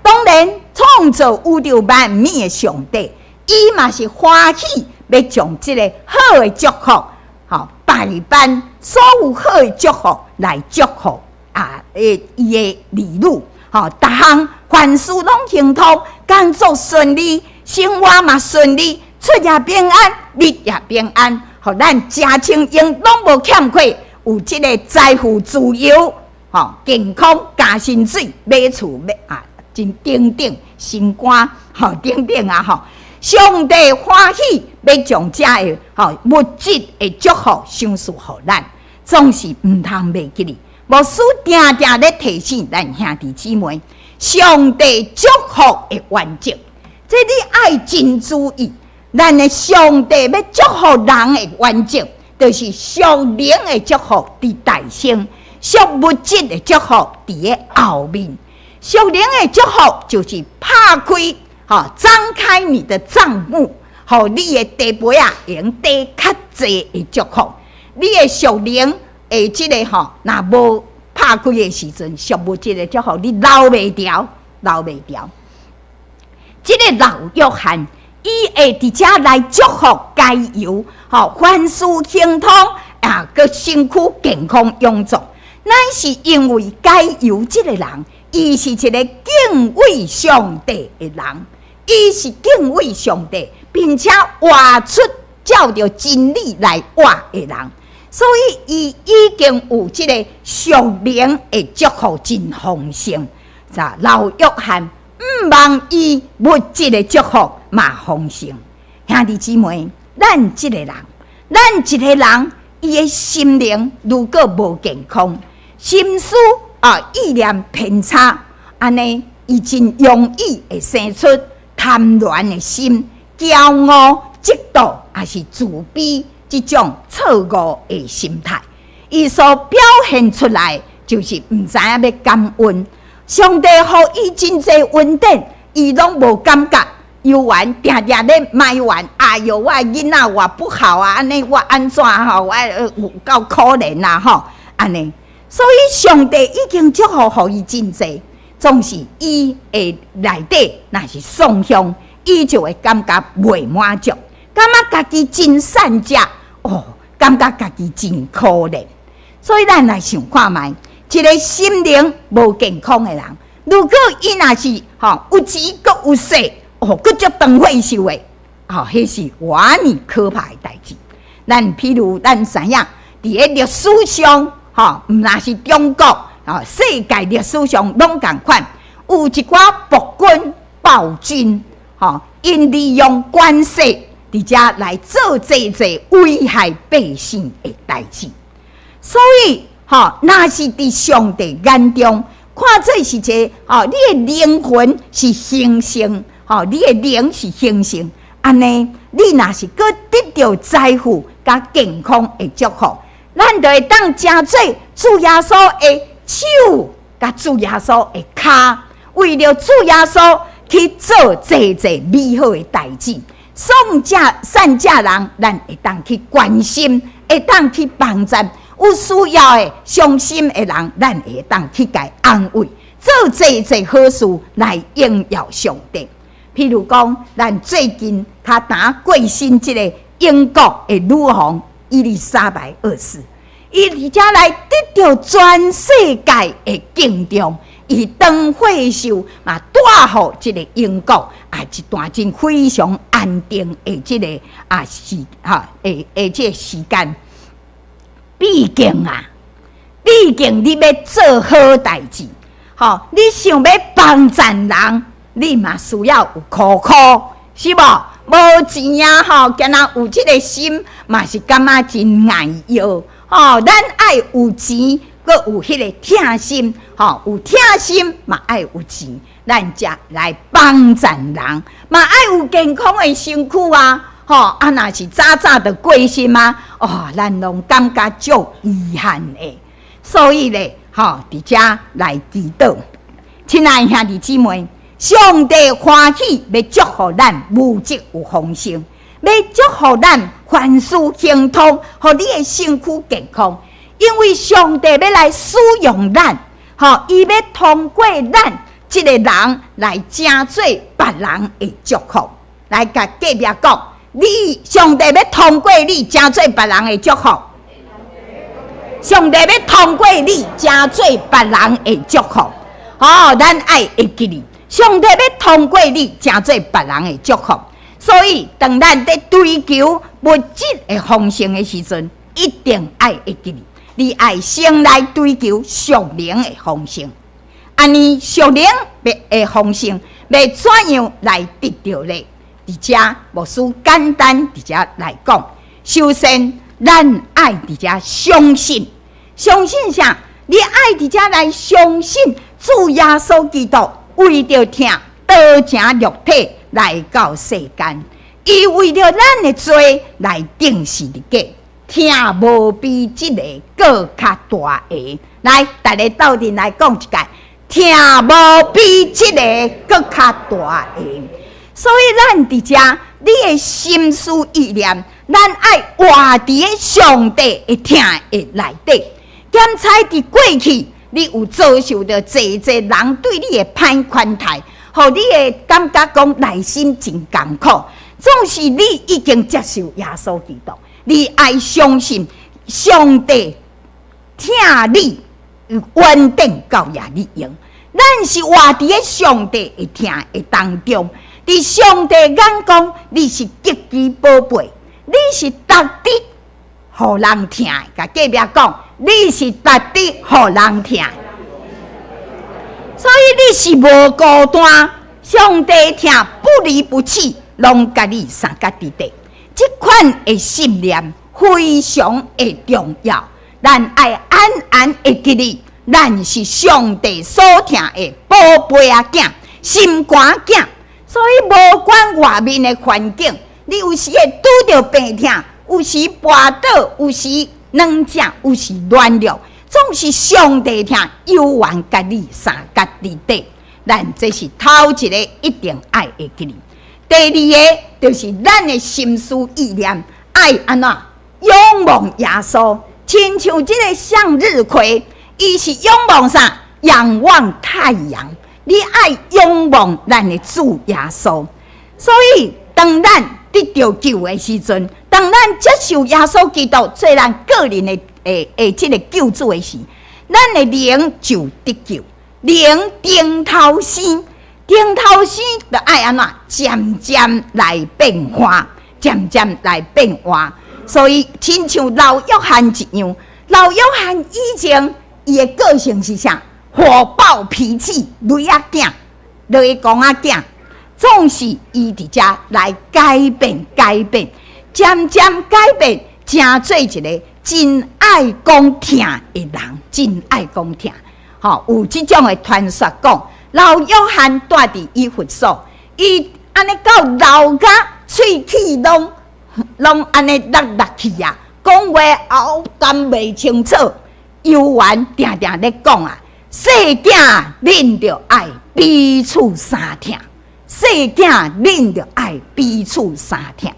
當然，創造宇宙萬物的上帝，伊嘛是歡喜欲將這个好的祝福，吼，百般所有好的祝福來祝福啊！伊的兒女，吼，逐項凡事攏亨通，工作順利，生活嘛順利，出也平安，入也平安，予咱食穿用攏無欠缺，有這个財富自由，吼，健康加薪水，買厝買啊，真等等，升官，吼，等等啊，吼。上帝歡喜欲將這个吼物質的祝福賞賜予咱，總是毋通袂記哩。牧師定定咧提醒咱兄弟姊妹，上帝祝福的原則，這你愛真注意。咱的上帝欲祝福人的原則，就是屬靈的祝福佇大先，屬物質的祝福佇个後面。屬靈的祝福就是拍開。吼，張開你的帳幕，予你的茶杯仔會用貯較濟的祝福。你的屬靈的這个吼，若無拍開的時陣，屬物質的祝福你留袂牢，留袂牢。這个老約翰，伊會佇遮來祝福該猶，吼，凡事亨通，啊，閣身軀健康勇壯。乃是因為該猶這个人，伊是一个敬畏上帝的人。伊是敬畏上帝，並且活出照著真理來活的人，所以伊已經有這個屬靈的祝福真豐盛。咋老約翰毋望伊物質的祝福嘛豐盛。兄弟姊妹，咱這个人，咱一个人，伊的心靈如果無健康，心思啊意念偏差，按呢伊真容易會生出貪戀的心、驕傲、嫉妒，抑是自卑這種錯誤的心態。伊所表現出來，就是毋知影欲感恩。上帝予伊真濟恩典，伊攏無感覺，猶原定定咧埋怨，哎喲，我的囡仔偌不好啊，按呢我按怎吼，我有夠可憐啊吼，按呢，所以上帝已經祝福予伊真濟，總是伊的內底若是喪向，伊就會感覺袂滿足，感覺家己真散食，哦，感覺家己真可憐。所以咱來想看覓，一個心靈無健康的人，如果伊若是吼有錢閣有勢，哦，閣足當歲數的，吼，彼是偌爾可怕的代誌。咱譬如咱知影，佇咧歷史上，吼，毋但是中國，吼，世界歷史上攏仝款，有一寡暴君暴君，吼，𪜶利用權勢佇遮來做濟濟危害百姓的代誌。所以，吼，若是佇上帝眼中看做是一個，吼，你的靈魂是興盛。吼，你的靈是興盛，按呢，你若是閣得著財富佮健康的祝福，咱就會當成做主耶穌的手，佮主耶穌的跤，為著主耶穌去做濟濟美好的代誌。喪者散者人，咱會當去關心，會當去幫助有需要的傷心的人，咱會當去共安慰，做濟濟好事來榮耀上帝。譬如講，咱最近較焦過身這个英國的女王伊麗莎白二世，伊佇遮來得著全世界的敬重，伊當歲壽嘛帶予這个英國啊一段真非常安定的這个啊時哈的的這个時間。畢竟啊，畢竟你欲做好代誌，吼，你想欲幫贊人，你嘛需要有箍箍，是無？無錢啊，吼，敢若有這个心，嘛是感覺真礙藥，吼。咱愛有錢，閣有彼个疼心，吼，有疼心嘛愛有錢，咱才來幫贊人，嘛愛有健康的身軀啊，吼。啊，若是早早就過身啊，哦，咱攏感覺足遺憾的。所以咧，吼，佇遮來祈禱，親愛兄弟姊妹。上帝歡喜欲祝福咱物質有豐盛，欲祝福咱凡事亨通，予你的身軀健康。因為上帝欲來使用咱，吼，伊欲通過咱這个人來成做別人的祝福。來，共隔壁講，你上帝欲通過你成做別人的祝福。上帝欲通過你成做別人的祝福。吼，咱愛會記得。上帝欲通過你，成做別人的祝福。所以，當咱佇追求物質的豐盛的時陣，一定愛會記得，你愛先來追求屬靈的豐盛。按呢，屬靈的豐盛，欲怎樣來得著呢？佇遮牧師簡單佇遮來講，首先，咱愛佇遮相信，相信啥？你愛佇遮來相信主耶穌基督。為著疼，道成肉體來到世間，伊為著咱的罪來釘十字架，疼無比這个閣較大个。來，大家鬥陣來講一擺，疼無比這个閣較大个。所以咱佇遮，你的心思意念，咱愛活佇个上帝的疼的內底，檢查佇過去。你有遭受著濟濟人對你的歹款待，予你會感覺講內心真艱苦。總是你已經接受耶穌基督，你愛相信上帝疼你，恩典夠予你用。咱是活佇个上帝的疼的當中，佇上帝眼光，你是極其寶貝，你是值得予人疼的。共隔壁講，你是值得予人疼，所以你是無孤單。上帝疼不離不棄，攏佮你相佮佇底。這款的信念非常的重要，咱愛暗暗會記得，咱是上帝所疼的寶貝仔囝、心肝囝。所以無管外面的環境，你有時會拄著病痛，有時跋倒，有時軟正，有時軟弱，總是上帝疼，猶原佮你相佮佇底。咱這是頭一个一定愛會記得。第二个就是咱的心思意念愛按怎仰望耶穌，親像這个向日葵，伊是仰望啥？仰望太陽。你愛仰望咱的主耶穌，所以當咱得著救的時陣，當咱接受耶穌基督做咱個人的這个救主的時，咱的靈就得救，靈重頭生，重頭生就愛按怎漸漸來變化，漸漸來變化。所以親像老約翰一樣，老約翰以前伊的個性是啥？火爆脾氣，雷仔囝，雷公仔囝，總是伊佇遮來改變，改變，漸漸改變，成做一个真愛講疼的人，真愛講疼。吼，有這種的傳說講，老約翰蹛佇以弗所，伊按呢到老甲喙齒攏攏按呢落落去啊，講話喉甘袂清楚，猶原定定咧講啊。細囝，恁著愛彼此相疼；細囝，恁著愛彼此相疼。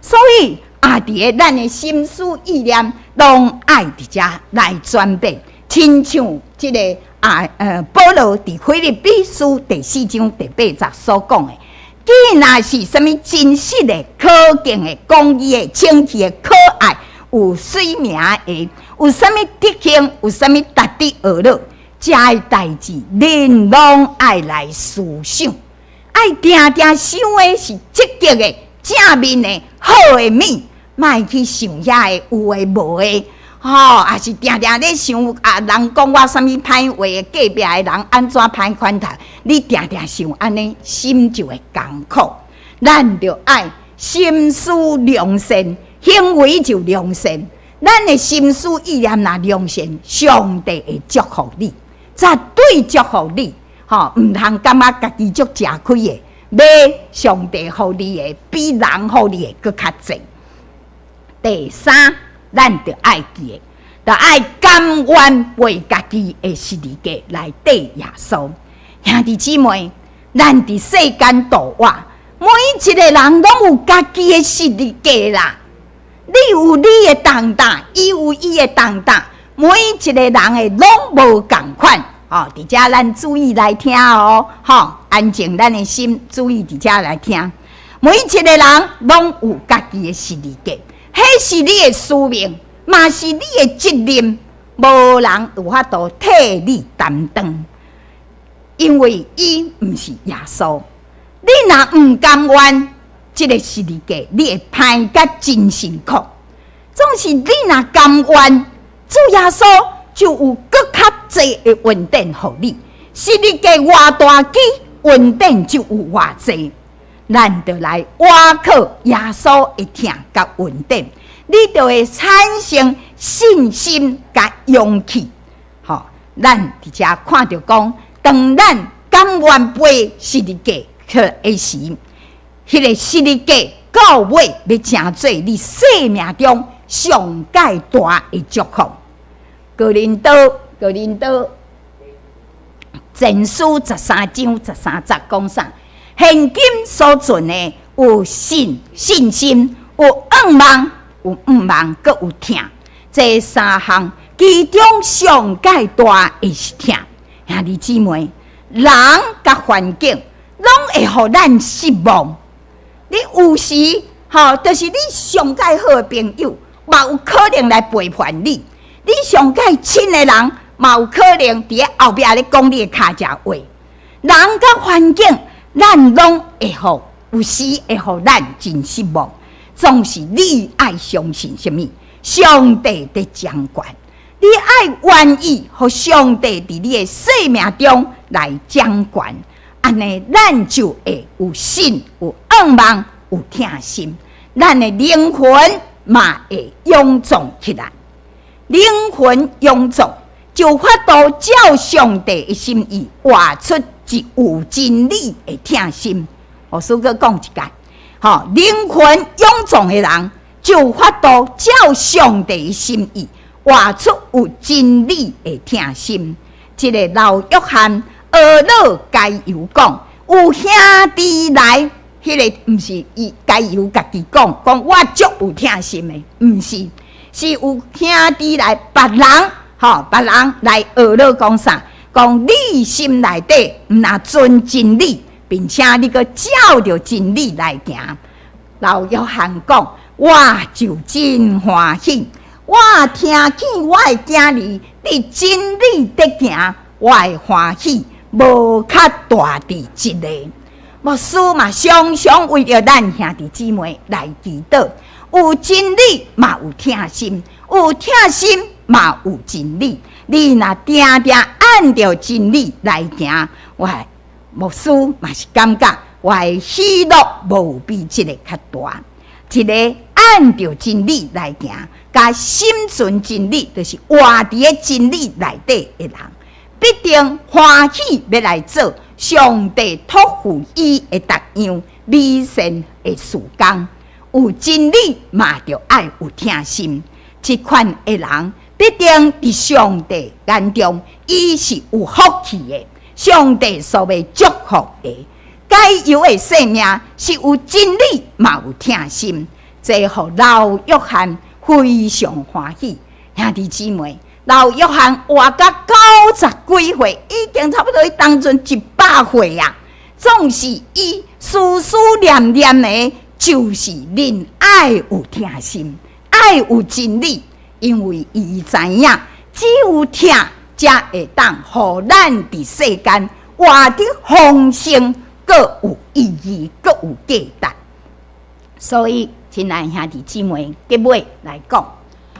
所以，啊，佇个咱的心思意念，攏愛佇遮來轉變。親像這个啊，保羅佇腓立比書第四章第八節所講的，既若是啥物真實的、可敬的、公義的、清潔的、可愛、有媠名的，有啥物德行，有啥物值得學樂，這个代誌，恁攏愛來思想，愛定定想的是積極的、正面的、好的物，莫去想遐个有的無的，吼，也是定定咧想啊，人講我啥物歹話的，隔壁的人按怎歹款待，你定定想按呢，心就會艱苦。咱著愛心思良善，行為就良善。咱的心思意念若良善，上帝會祝福你。絕對祝福你，吼，毋通感覺家己足食虧的，欲上帝予你的比人予你的閣較濟。第三，咱著愛記得，著愛甘願背家己的十字架來綴耶穌。兄弟姊妹，咱佇世間度活，每一个人攏有家己的十字架啦。你有你的重擔，伊有伊的重擔。每一个人的攏無仝款，吼！佇遮咱注意來聽哦，吼！安靜咱的心，注意佇遮來聽。每一个人攏有家己的十字架，彼是你的使命，嘛是你的責任，無人有法度替你擔當，因為伊毋是耶穌。你若毋甘願，這个十字架，你會歹甲真辛苦。總是你若甘願，主耶穌就有閣較濟的恩典予你，十字架偌大支，恩典就有偌濟。咱就來倚靠耶穌的疼佮恩典，你就會產生信心佮勇氣。吼，咱佇遮看著講，當咱甘願背十字架去的時，彼个十字架到尾欲成做你生命中上蓋大的祝福。哥林多，哥林多前書十三章十三節講啥？現今所存的有信信心，有向望，有向望，閣有疼。這三項其中上蓋大的是疼。兄弟姊妹，人佮環境攏會予咱失望。你有時吼，就是你上蓋好的朋友，嘛有可能來背叛你；你上蓋親的人，嘛有可能佇咧後壁咧講你的跤跡話。人佮環境，咱攏會予，有時會予咱真失望。總是你愛相信啥物？上帝佇掌權，你愛願意予上帝佇你的生命中來掌權，按呢，咱就會有信、有向望、有疼心，咱的靈魂嘛會勇壯起來。靈魂勇壯，就有法度照上帝的心意，活出一有真理的疼心。我師閣講一擺，吼，靈魂勇壯的人，就有法度照上帝的心意，活出有真理的疼心。這个老約翰呵咾該猶講，有兄弟來，彼个毋是伊該猶家己講，講我足有疼心的，毋是，是有兄弟來別人，吼，別人來學了講啥？講你心內底毋若存真理，並且你閣照著真理來行。老約翰講，我就真歡喜，我聽見我的囝兒佇真理底行，我的歡喜無較大佇這个。牧師嘛，常常為著咱兄弟姊妹來祈禱，有真理嘛有疼心，有疼心嘛有真理。你若定定按著真理來行，我牧師嘛是感覺我的喜樂無比這个較大。一个按著真理來行，佮心存真理，就是活佇个真理內底的人，必定歡喜欲來做上帝託付伊的逐樣美善的事工。有真理嘛，著愛有疼心。這款的人必定佇上帝眼中，伊是有福氣的。上帝所欲祝福的，該猶的生命是有真理，嘛有疼心，這予老約翰非常歡喜。兄弟姊妹，老約翰活到九十幾歲，已經差不多當陣100歲啊。總是伊思思念念的，就是恁愛有疼心，愛有真理，因為伊知影，只有疼，才會當予咱佇世間活得豐盛，閣有意義，閣有價值。所以，親愛兄弟姊妹，結尾來講，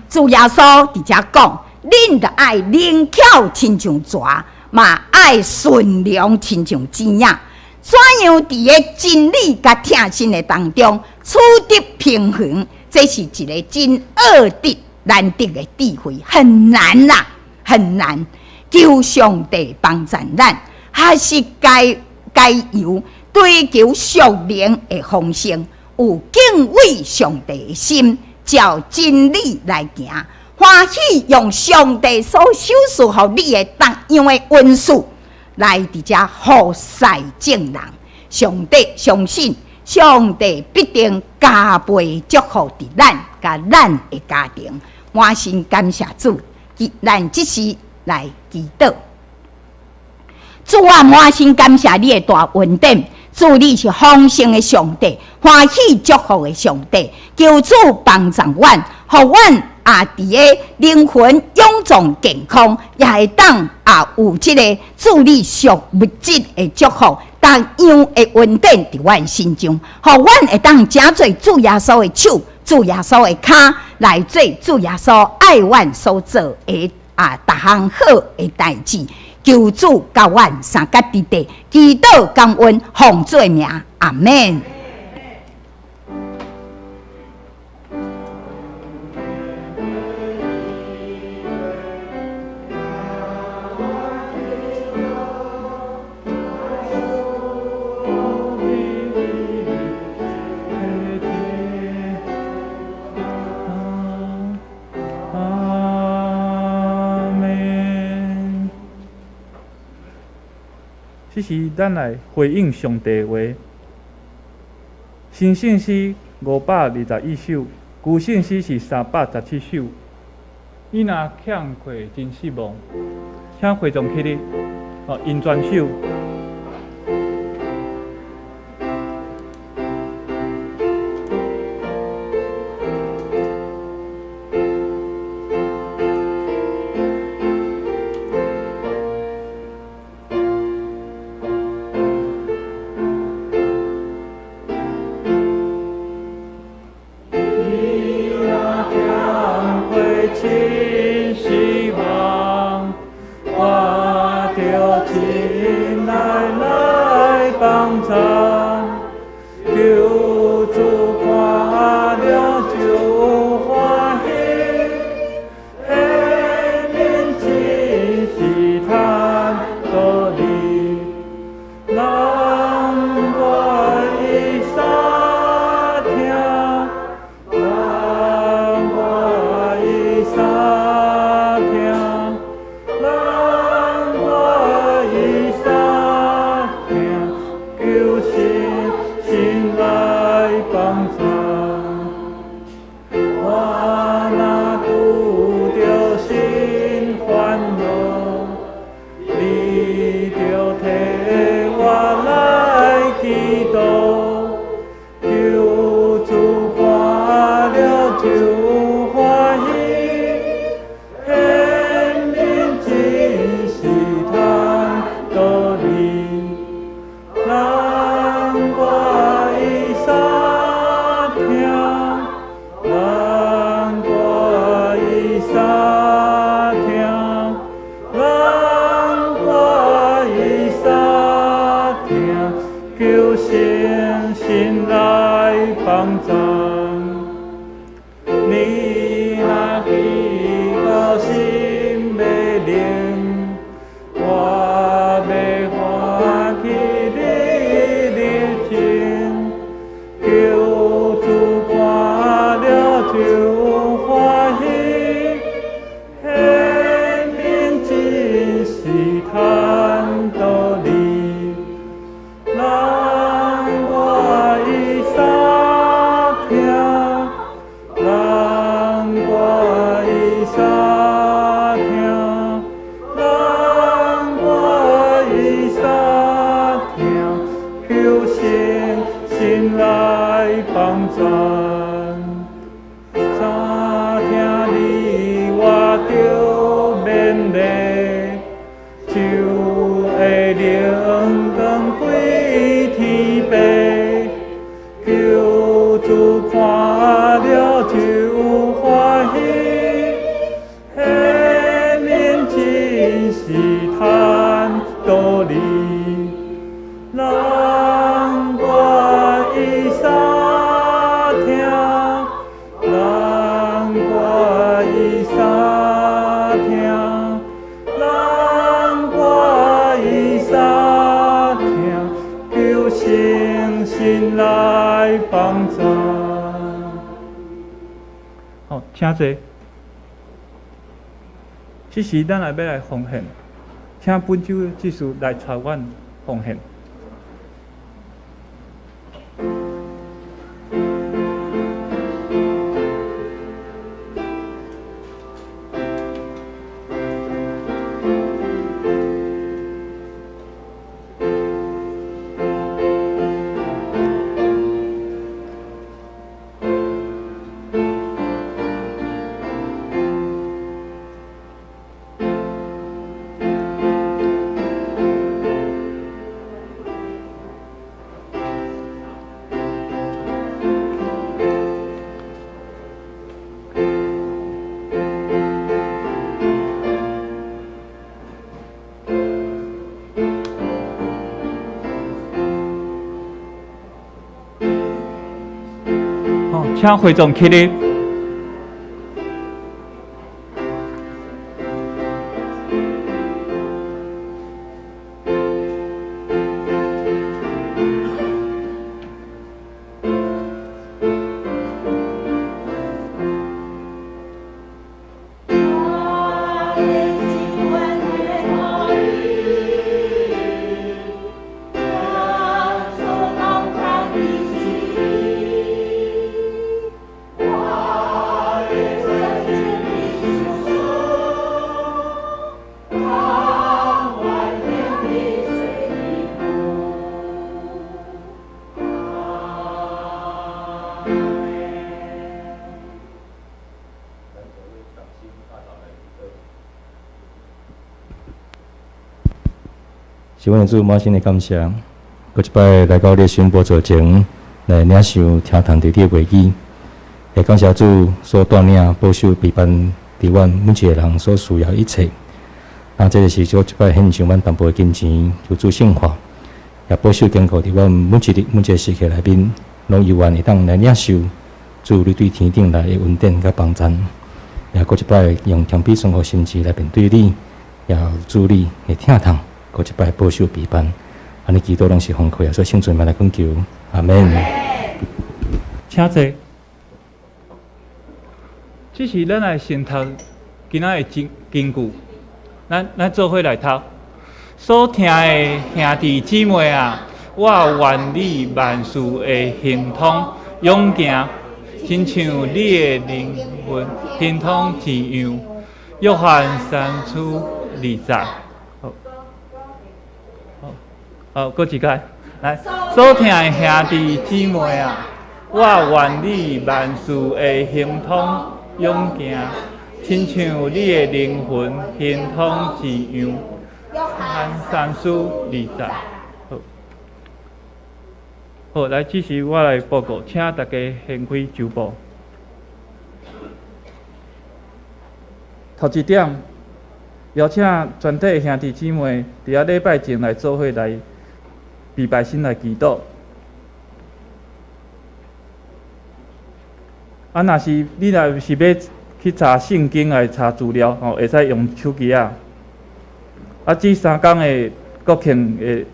主耶穌佇遮講，恁著愛靈巧親像蛇，嘛愛順良親像蠣仔。怎樣佇个真理佮疼心的當中取得平衡？這是一个真奧得難得的智慧，很難啦，很難。求上帝幫助咱，還是該該由追求屬靈的豐盛，有敬畏上帝的心，照真理來行，歡喜用上帝所賞賜予你的逐樣的恩賜，來佇遮服侍眾人。上帝相信，上帝必定加倍祝福佇咱佮咱的家庭。滿心感謝主，咱這時來祈禱。主啊，滿心感謝你的大恩典。主，你是豐盛的上帝，歡喜祝福的上帝。求主幫助阮，予阮也佇个靈魂勇壯健康，也會當也有這个主你屬物質的祝福，逐樣的恩典佇阮身上，予阮會當成做主耶穌的手、主耶穌的跤，來做主耶穌愛阮所做的逐項好的代誌。求主佮阮相佮佇地，祈禱感恩，奉主的名，阿們。阿們。這時，咱來回應上帝話。新聖詩521首，舊聖詩是317首。你若欠缺真失望，請會眾起立，哦，吟全首。你若欠缺真希望，我著真求圣神来帮赞。你若祈祷心欲灵，我欲欢喜你热情，求主看了就欢喜，彼面真是叹道理。人我伊三听，人我伊三听，人我伊三听，求圣神来帮赞。三听你我着勉励，就会灵光归天父，求主看了就欢喜，彼面真是叹道理。人我伊三听，人我伊三听，人我伊三听，求圣神来帮赞。好，请坐。这时咱也欲来奉献，請本周執事來帶阮奉獻。請會眾起立。是阮的主，滿心的感謝，閣一擺來到你的聖寶座前來領受聽堂佇你的話語，也感謝主所帶領、保守、陪伴佇阮每一个人所需要一切。啊，這个是閣一擺獻上阮淡薄的金錢，求主聖化，也保守堅固佇阮每一日、每一個時刻內面，攏有緣會當來領受主你對天頂來的恩典佮幫贊。也閣一擺用謙卑順服心志來面對你，也主你的疼痛。閣一擺保守陪伴，按呢祈禱攏是奉靠耶穌聖尊名來懇求，阿們。請坐。這是咱來先讀今仔的經經句，咱做伙來讀。所疼的兄弟姊妹啊，我願你萬事會亨通勇健，親像你的靈魂亨通一樣。約翰三書二節。好，閣一擺，來，所疼的兄弟姊妹啊，我願你萬事會亨通勇健，親像你的靈魂亨通一樣。約翰三書二節。好，好，來，這時我來報告，請大家掀開周報。頭一點，邀請全體兄弟姊妹佇遐禮拜前來做伙來。禮拜先來祈禱。啊，若是你若是欲去查聖經來查資料，吼，會使用手機仔。啊，這三工的國慶的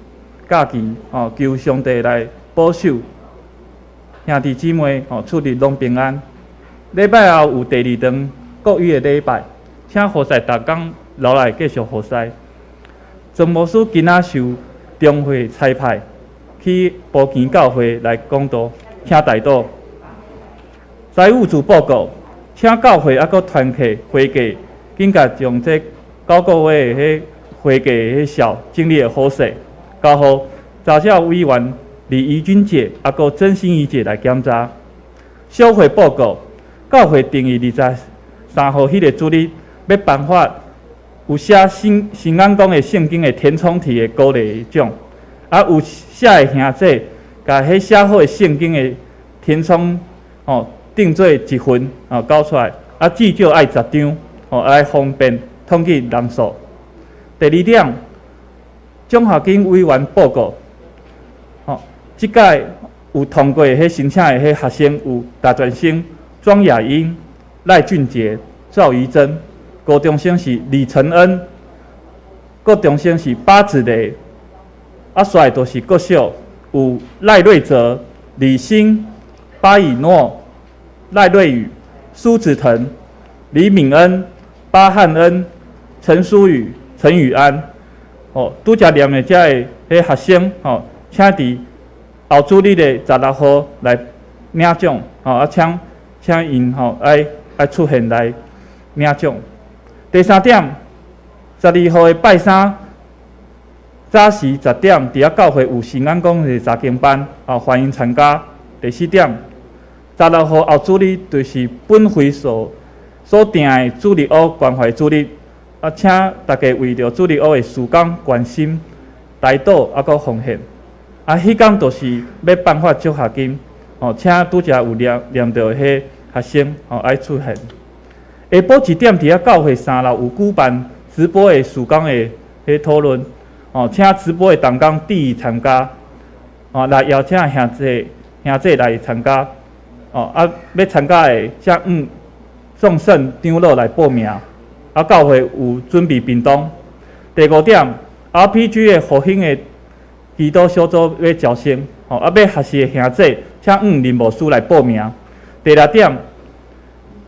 假期，吼，求上帝來保守兄弟姊妹，吼，出入攏平安。禮拜後有第二堂國語的禮拜，請服侍逐工留來繼續服侍。曾牧師今仔受中會差派去埔墘教會來講道，請代禱。財務組報告，請教會猶閣團契會計，緊共將這九個月的彼會計彼數整理的好勢，交予查教委員李怡君姐猶閣曾心怡姐來檢查。小會報告，教會定於23號彼个主日欲頒發有寫新新眼光的聖經的填充題的鼓勵獎，啊有寫的兄弟，共彼寫好的聖經的填充吼定做一份吼交出來，啊至少愛10張吼來方便統計人數。第二點，獎學金委員報告，吼，這屆有通過彼申請的彼學生有大專生莊雅英、賴俊傑、趙怡珍。高中生是李承恩，國中生是巴子雷，啊，煞就是國小有賴瑞澤、李欣、巴以諾、賴瑞宇、蘇子騰、李敏恩、巴漢恩、陳書宇、陳宇安。哦，拄才念的這个彼學生，吼，請佇後主日的16號來領獎，吼，啊，請請𪜶吼愛愛出現來領獎。第三點，12號的拜三早時10點，佇遐教會有新眼光的查經班，啊，歡迎參加。第四點，16號後主日就是本會所所定的主日學關懷主日，啊，請大家為著主日學的事工關心、代禱，猶閣奉獻。啊，彼工就是欲頒發獎學金，哦，請拄才有念念著彼學生，哦，愛出現。下晡1點，佇遐教會三樓有舉辦直播的事工的彼討論，哦，請直播的同工致意參加，哦，來邀請兄弟兄姊來參加，哦，啊，欲參加的，請向眾聖長老來報名，啊，教會有準備便當。第五點，RPG 的復興的祈禱小組欲招生，哦，啊，欲學習的兄弟，請向林牧師來報名。第六點，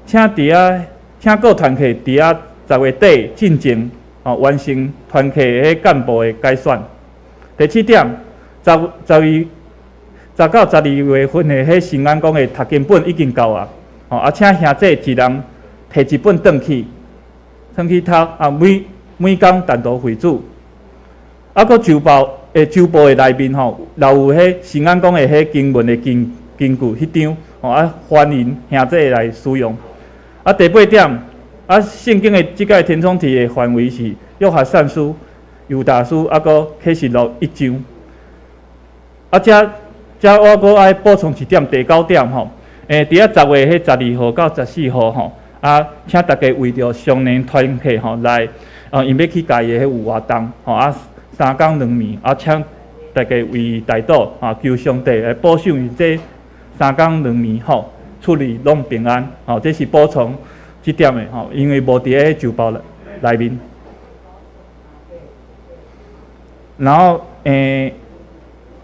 請佇遐。請各團契佇遐10月底進前，哦，完成團契彼幹部的改選。第七點，十十二10到12月份的彼新眼光的讀經本已經到啊，哦，啊，請兄弟一人提一本轉去，轉去讀啊，每每工單獨會主。啊，閣週報的週報的內面吼，留有彼新眼光的彼經文的根根據彼張，吼啊，歡迎兄弟來使用。啊，第八點，啊，聖經的這屆填充題的範圍是約翰善書、猶大書，猶閣啟示錄一章。啊，遮遮我閣愛補充一點，第九點吼，佇遐10月彼12號到14號吼，啊，請大家為著少年團契吼來，𪜶欲去嘉義彼有活動，吼啊，三工兩暝，啊，請大家為代禱，啊，求上帝來保守𪜶這三工兩暝吼。出入攏平安，吼，這是補充這點的吼，因為無佇咧週報內面。然後，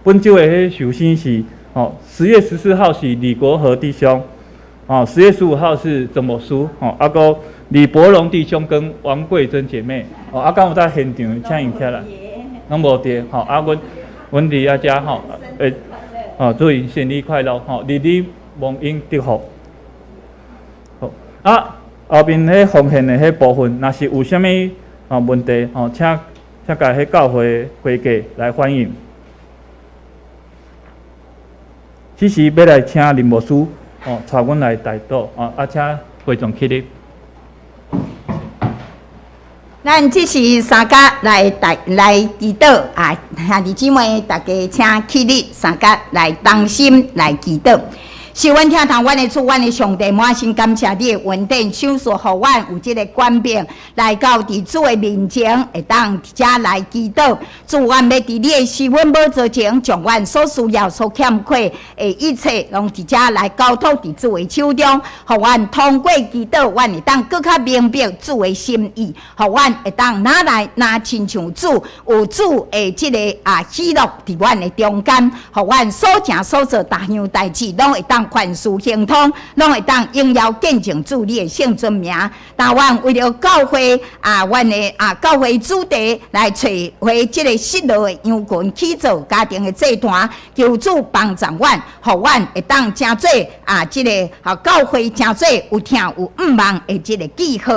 本週的彼壽星是，吼，10月14號是李國和弟兄，哦，10月15號是曾牧師，吼，啊，閣李伯龍弟兄跟王桂珍姐妹，哦，啊，敢有在現場，請𪜶起來，攏無佇，吼，啊，阮阮佇遐遮，吼，哦，祝𪜶生日快樂，吼，日日蒙恩祝福。好，啊，後面彼奉獻的彼部分，若是有啥物哦問題，吼，請請共彼教會會計來反映。此時欲來請林牧師，哦，帶阮來代禱，哦，啊，請會眾起立。咱這時三甲來代來祈禱啊，兄弟姊妹，大家請起立，三甲來同心來祈禱。是阮疼痛阮的主，阮的上帝，滿心感謝你的恩典，賞賜予阮有這個權柄來到佇主的面前，會當佇遮來祈禱。主，阮欲佇你的施恩寶座前，將阮所需要、所欠缺的一切，攏佇遮來交託佇主的手中，予阮通過祈禱，阮會當閣較明白主的心意，予阮會當若來若親像主，有主的這個喜樂佇阮的中間，予阮所行所做逐項代誌，攏會當凡事亨通，攏會當榮耀見證主你的聖尊名。但阮為著教會啊，阮的教會主題來揣回這個失落的羊群，去做家庭的祭壇，求主幫助阮，予阮會當成做這個教會成做有疼有向望的這個記號。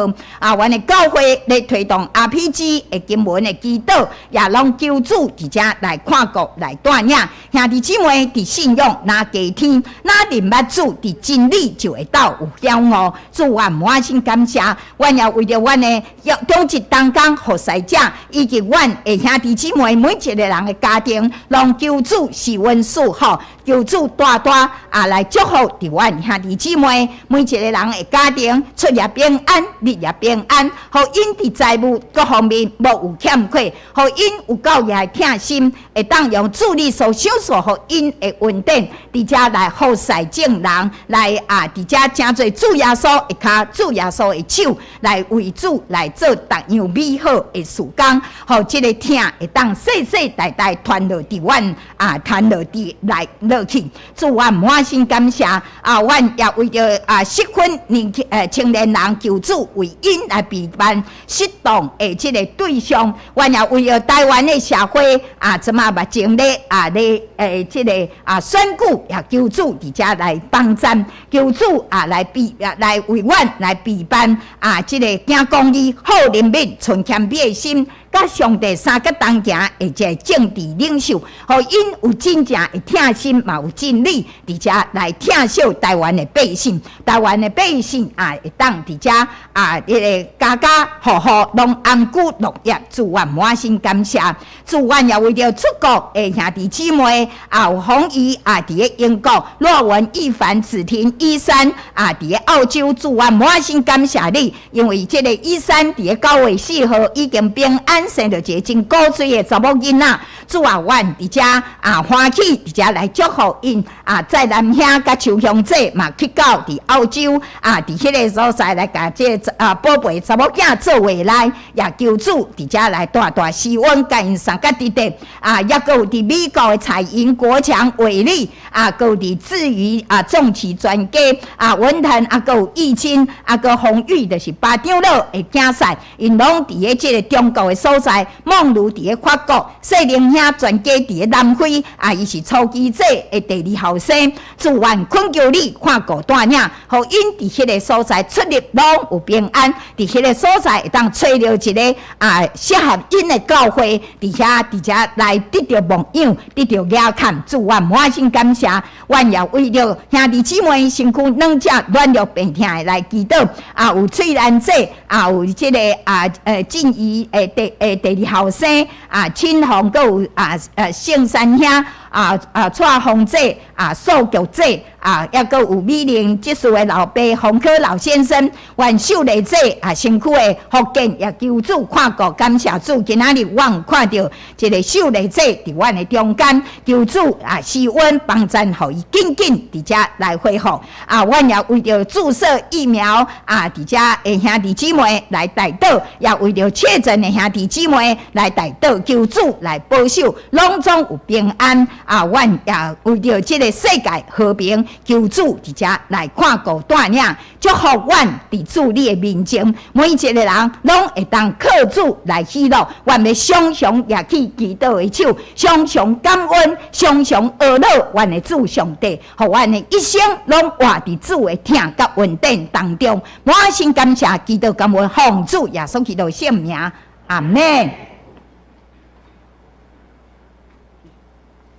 阮的教會咧推動 RPG 的經文的祈禱，也攏求主佇遮來看顧來帶領兄弟姊妹佇信仰若加添，若認捌主佇真理就會當有曉悟。主，阮滿心感謝，阮也為著阮的長執同工服侍者，以及阮的兄弟姊妹每一個人的家庭，攏求主賜恩賜福，求主大大來祝福佇阮兄弟姊妹每一個人的家庭，出入平安，入入平安，予𪜶佇財務各方面無有欠缺，予𪜶有夠額的疼心，會當用主你所賞賜予𪜶的恩典，佇遮來服侍眾人，來佇遮成做主耶穌的跤，主耶穌的手，來為主來做逐樣美好的事工，予這個疼會當世世代代傳落佇阮傳落佇來落去。主，阮滿心感謝阮也為著適婚年輕青年人，求主為𪜶來備辦適當的這個對象。阮也為著台灣的社會這馬目前咧咧這個選舉，也求主佇遮來幫贊，求主來備來為阮來備辦這個行公義、好人民、存謙卑的心，佮上帝相佮同行的這個政治領袖，予𪜶有真正的疼心，嘛有真理，佇遮來疼惜台灣的百姓，台灣的百姓會當佇遮彼個家家戶戶攏安居樂業。主，阮滿心感謝，主，阮也為著出國的兄弟姊妹，有洪怡佇咧英國，羅文、一凡、子婷、一山佇咧澳洲。主，阮滿心感謝你，因為這個一山佇咧9月4號已經平安生著一個真古錐的查某囡仔。主啊，阮佇遮歡喜，佇遮來祝福𪜶在南兄佮秋香姐嘛去到佇澳洲佇彼個所在來共這個寶貝查某囝做伙來，也求主佇遮來大大施恩，共𪜶送甲直直抑閣有佇美國的彩雲國強偉力閣有佇至於重騎專家文騰閣有易清閣洪玉，就是巴長老的囝婿，𪜶攏佇咧這個中國的所在，夢如佇咧法國，細玲兄全家佇咧南非伊是初期者的第二後生。主，阮懇求你看顧帶領，予𪜶佇彼個所在出入攏有平安，佇彼個所在會當揣著一個適合𪜶的教會，佇遐佇遮來得著牧養，得著倚靠。主，阮滿心感謝，阮也為著兄弟姊妹身軀軟弱軟弱病痛的來祈禱。有翠蘭姐，有這個靜怡的第二後生親紅，閣有聖山兄蔡紅姐素玉姐抑閣有美玲執事的老爸洪科老先生，阮秀麗姐身軀的復健也求主看顧，感謝主，今仔日我有看著這個秀麗姐佇阮的中間，求主施恩幫贊，予伊緊緊佇遮來恢復。阮也為著注射疫苗佇遮的兄弟姊妹來代禱，也為著確診的兄弟姊妹來代禱，求主來保守，攏總有平安。阮也為著這個世界和平，求主佇遮來看顧帶領，祝福阮佇主你的面前，每一個人攏會當靠主來喜樂。阮欲常常舉起祈禱的手，常常感恩，常常阿樂阮的主上帝，予阮的一生攏活佇主的疼佮恩典當中。滿心感謝，祈禱感恩，奉主耶穌基督聖名，阿們。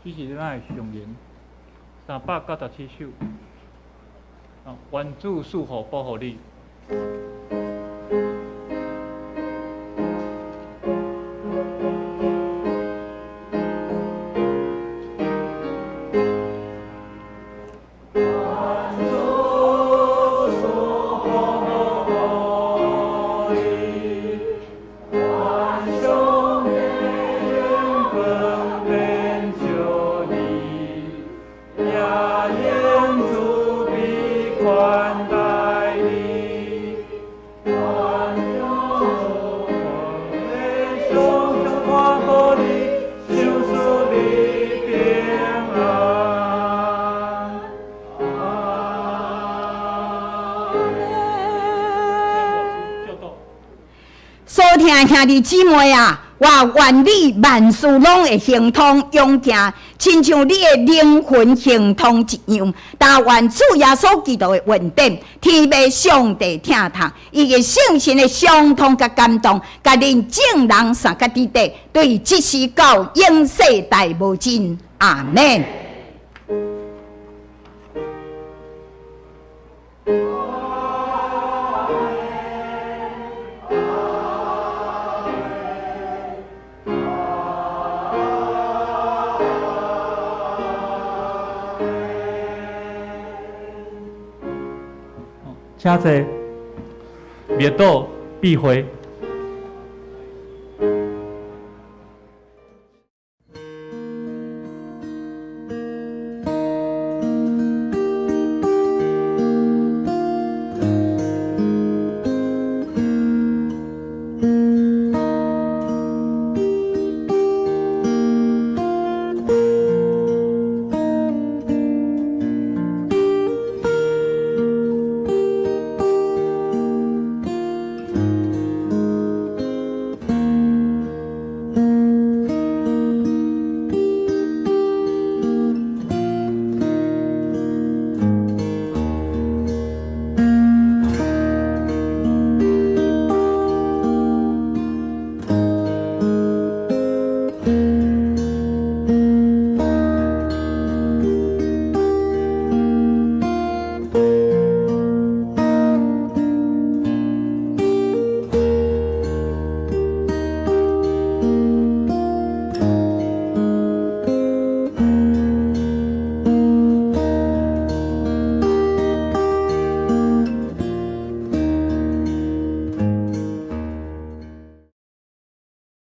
這是咱的上言397首，願主賜福保護你。疼的兄弟姊妹啊，我願你萬事攏會亨通勇健，親像你的靈魂亨通一樣。但願主耶穌基督的恩典，天父上帝疼痛，以及聖神的相通佮感動，佮恁眾人相佮佇底，對這時到永世代無盡。阿門。請坐，默禱閉會。